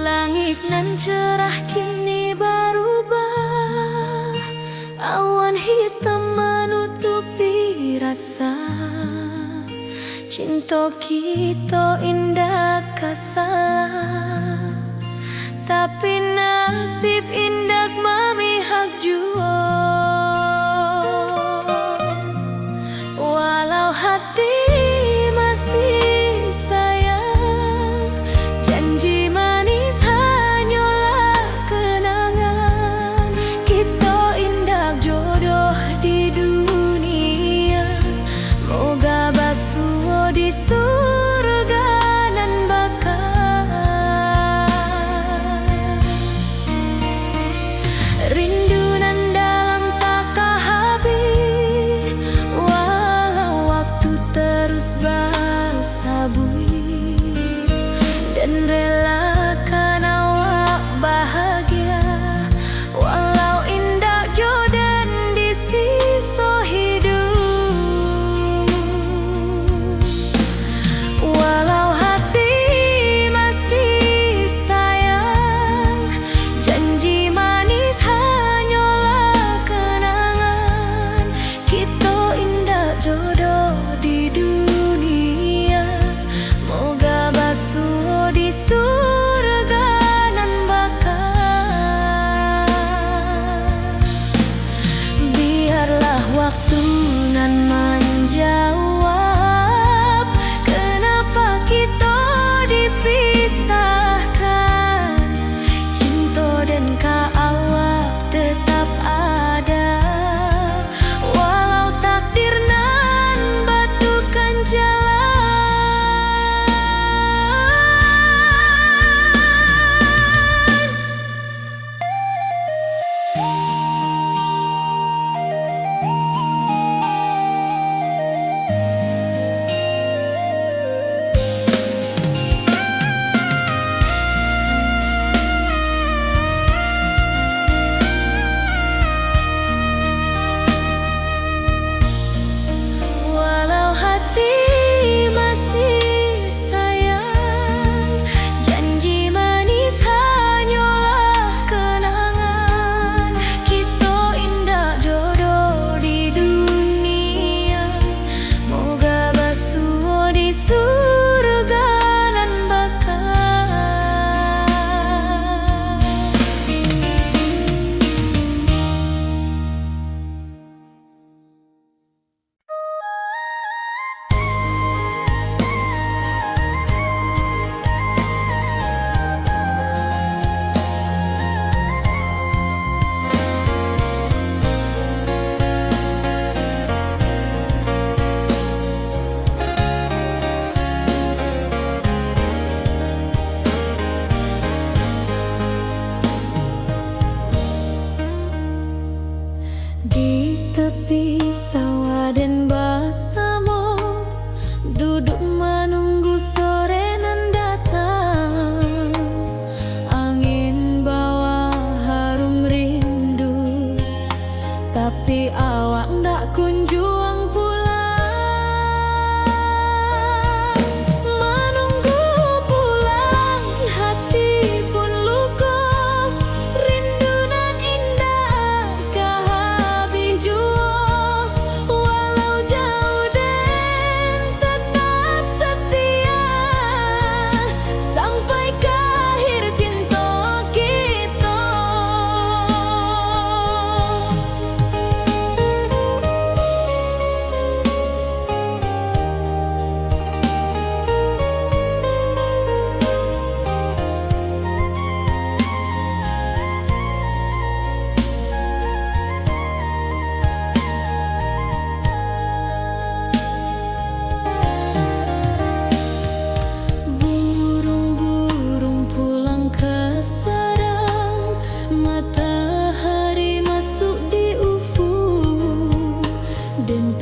Langik nan cerah kini barubah, awan hitam manutupi rasa. Cinto kito indak ka salah, tapi nasib indak mamihak juo. Walau hati masih sayang, janji manis hanyolah kenangan. Kito indak jodoh di dunia, moga basuo di surga nan baka. Rindu nan dalam tak ka habih, walau waktu terus basabuik. Den relakan awak bahagia, walau indak jo den di siso hiduik. Walau hati masih sayang, janji manis hanyolah kenangan. Kito indak jodoh di dunia, moga basuo di surga nan baka. Biarlah waktu nan manjawab, kenapa kito dipisahkan. Cinto den ka awak tetap ada, walau takdir nan batukan jalan. Tepi sawah den basamo, duduk manunggu sore nan datang. Angin bawa harum rindu, tapi awak ndak kunjuang pulang. Manunggu pulang, hati pun luko, rindu nan indak ka habih juo, walau jauah den tetap setia, sampai ka akhir cinto kito. Burung-burung pulang ka sarang, matahari masuk di ufuk, den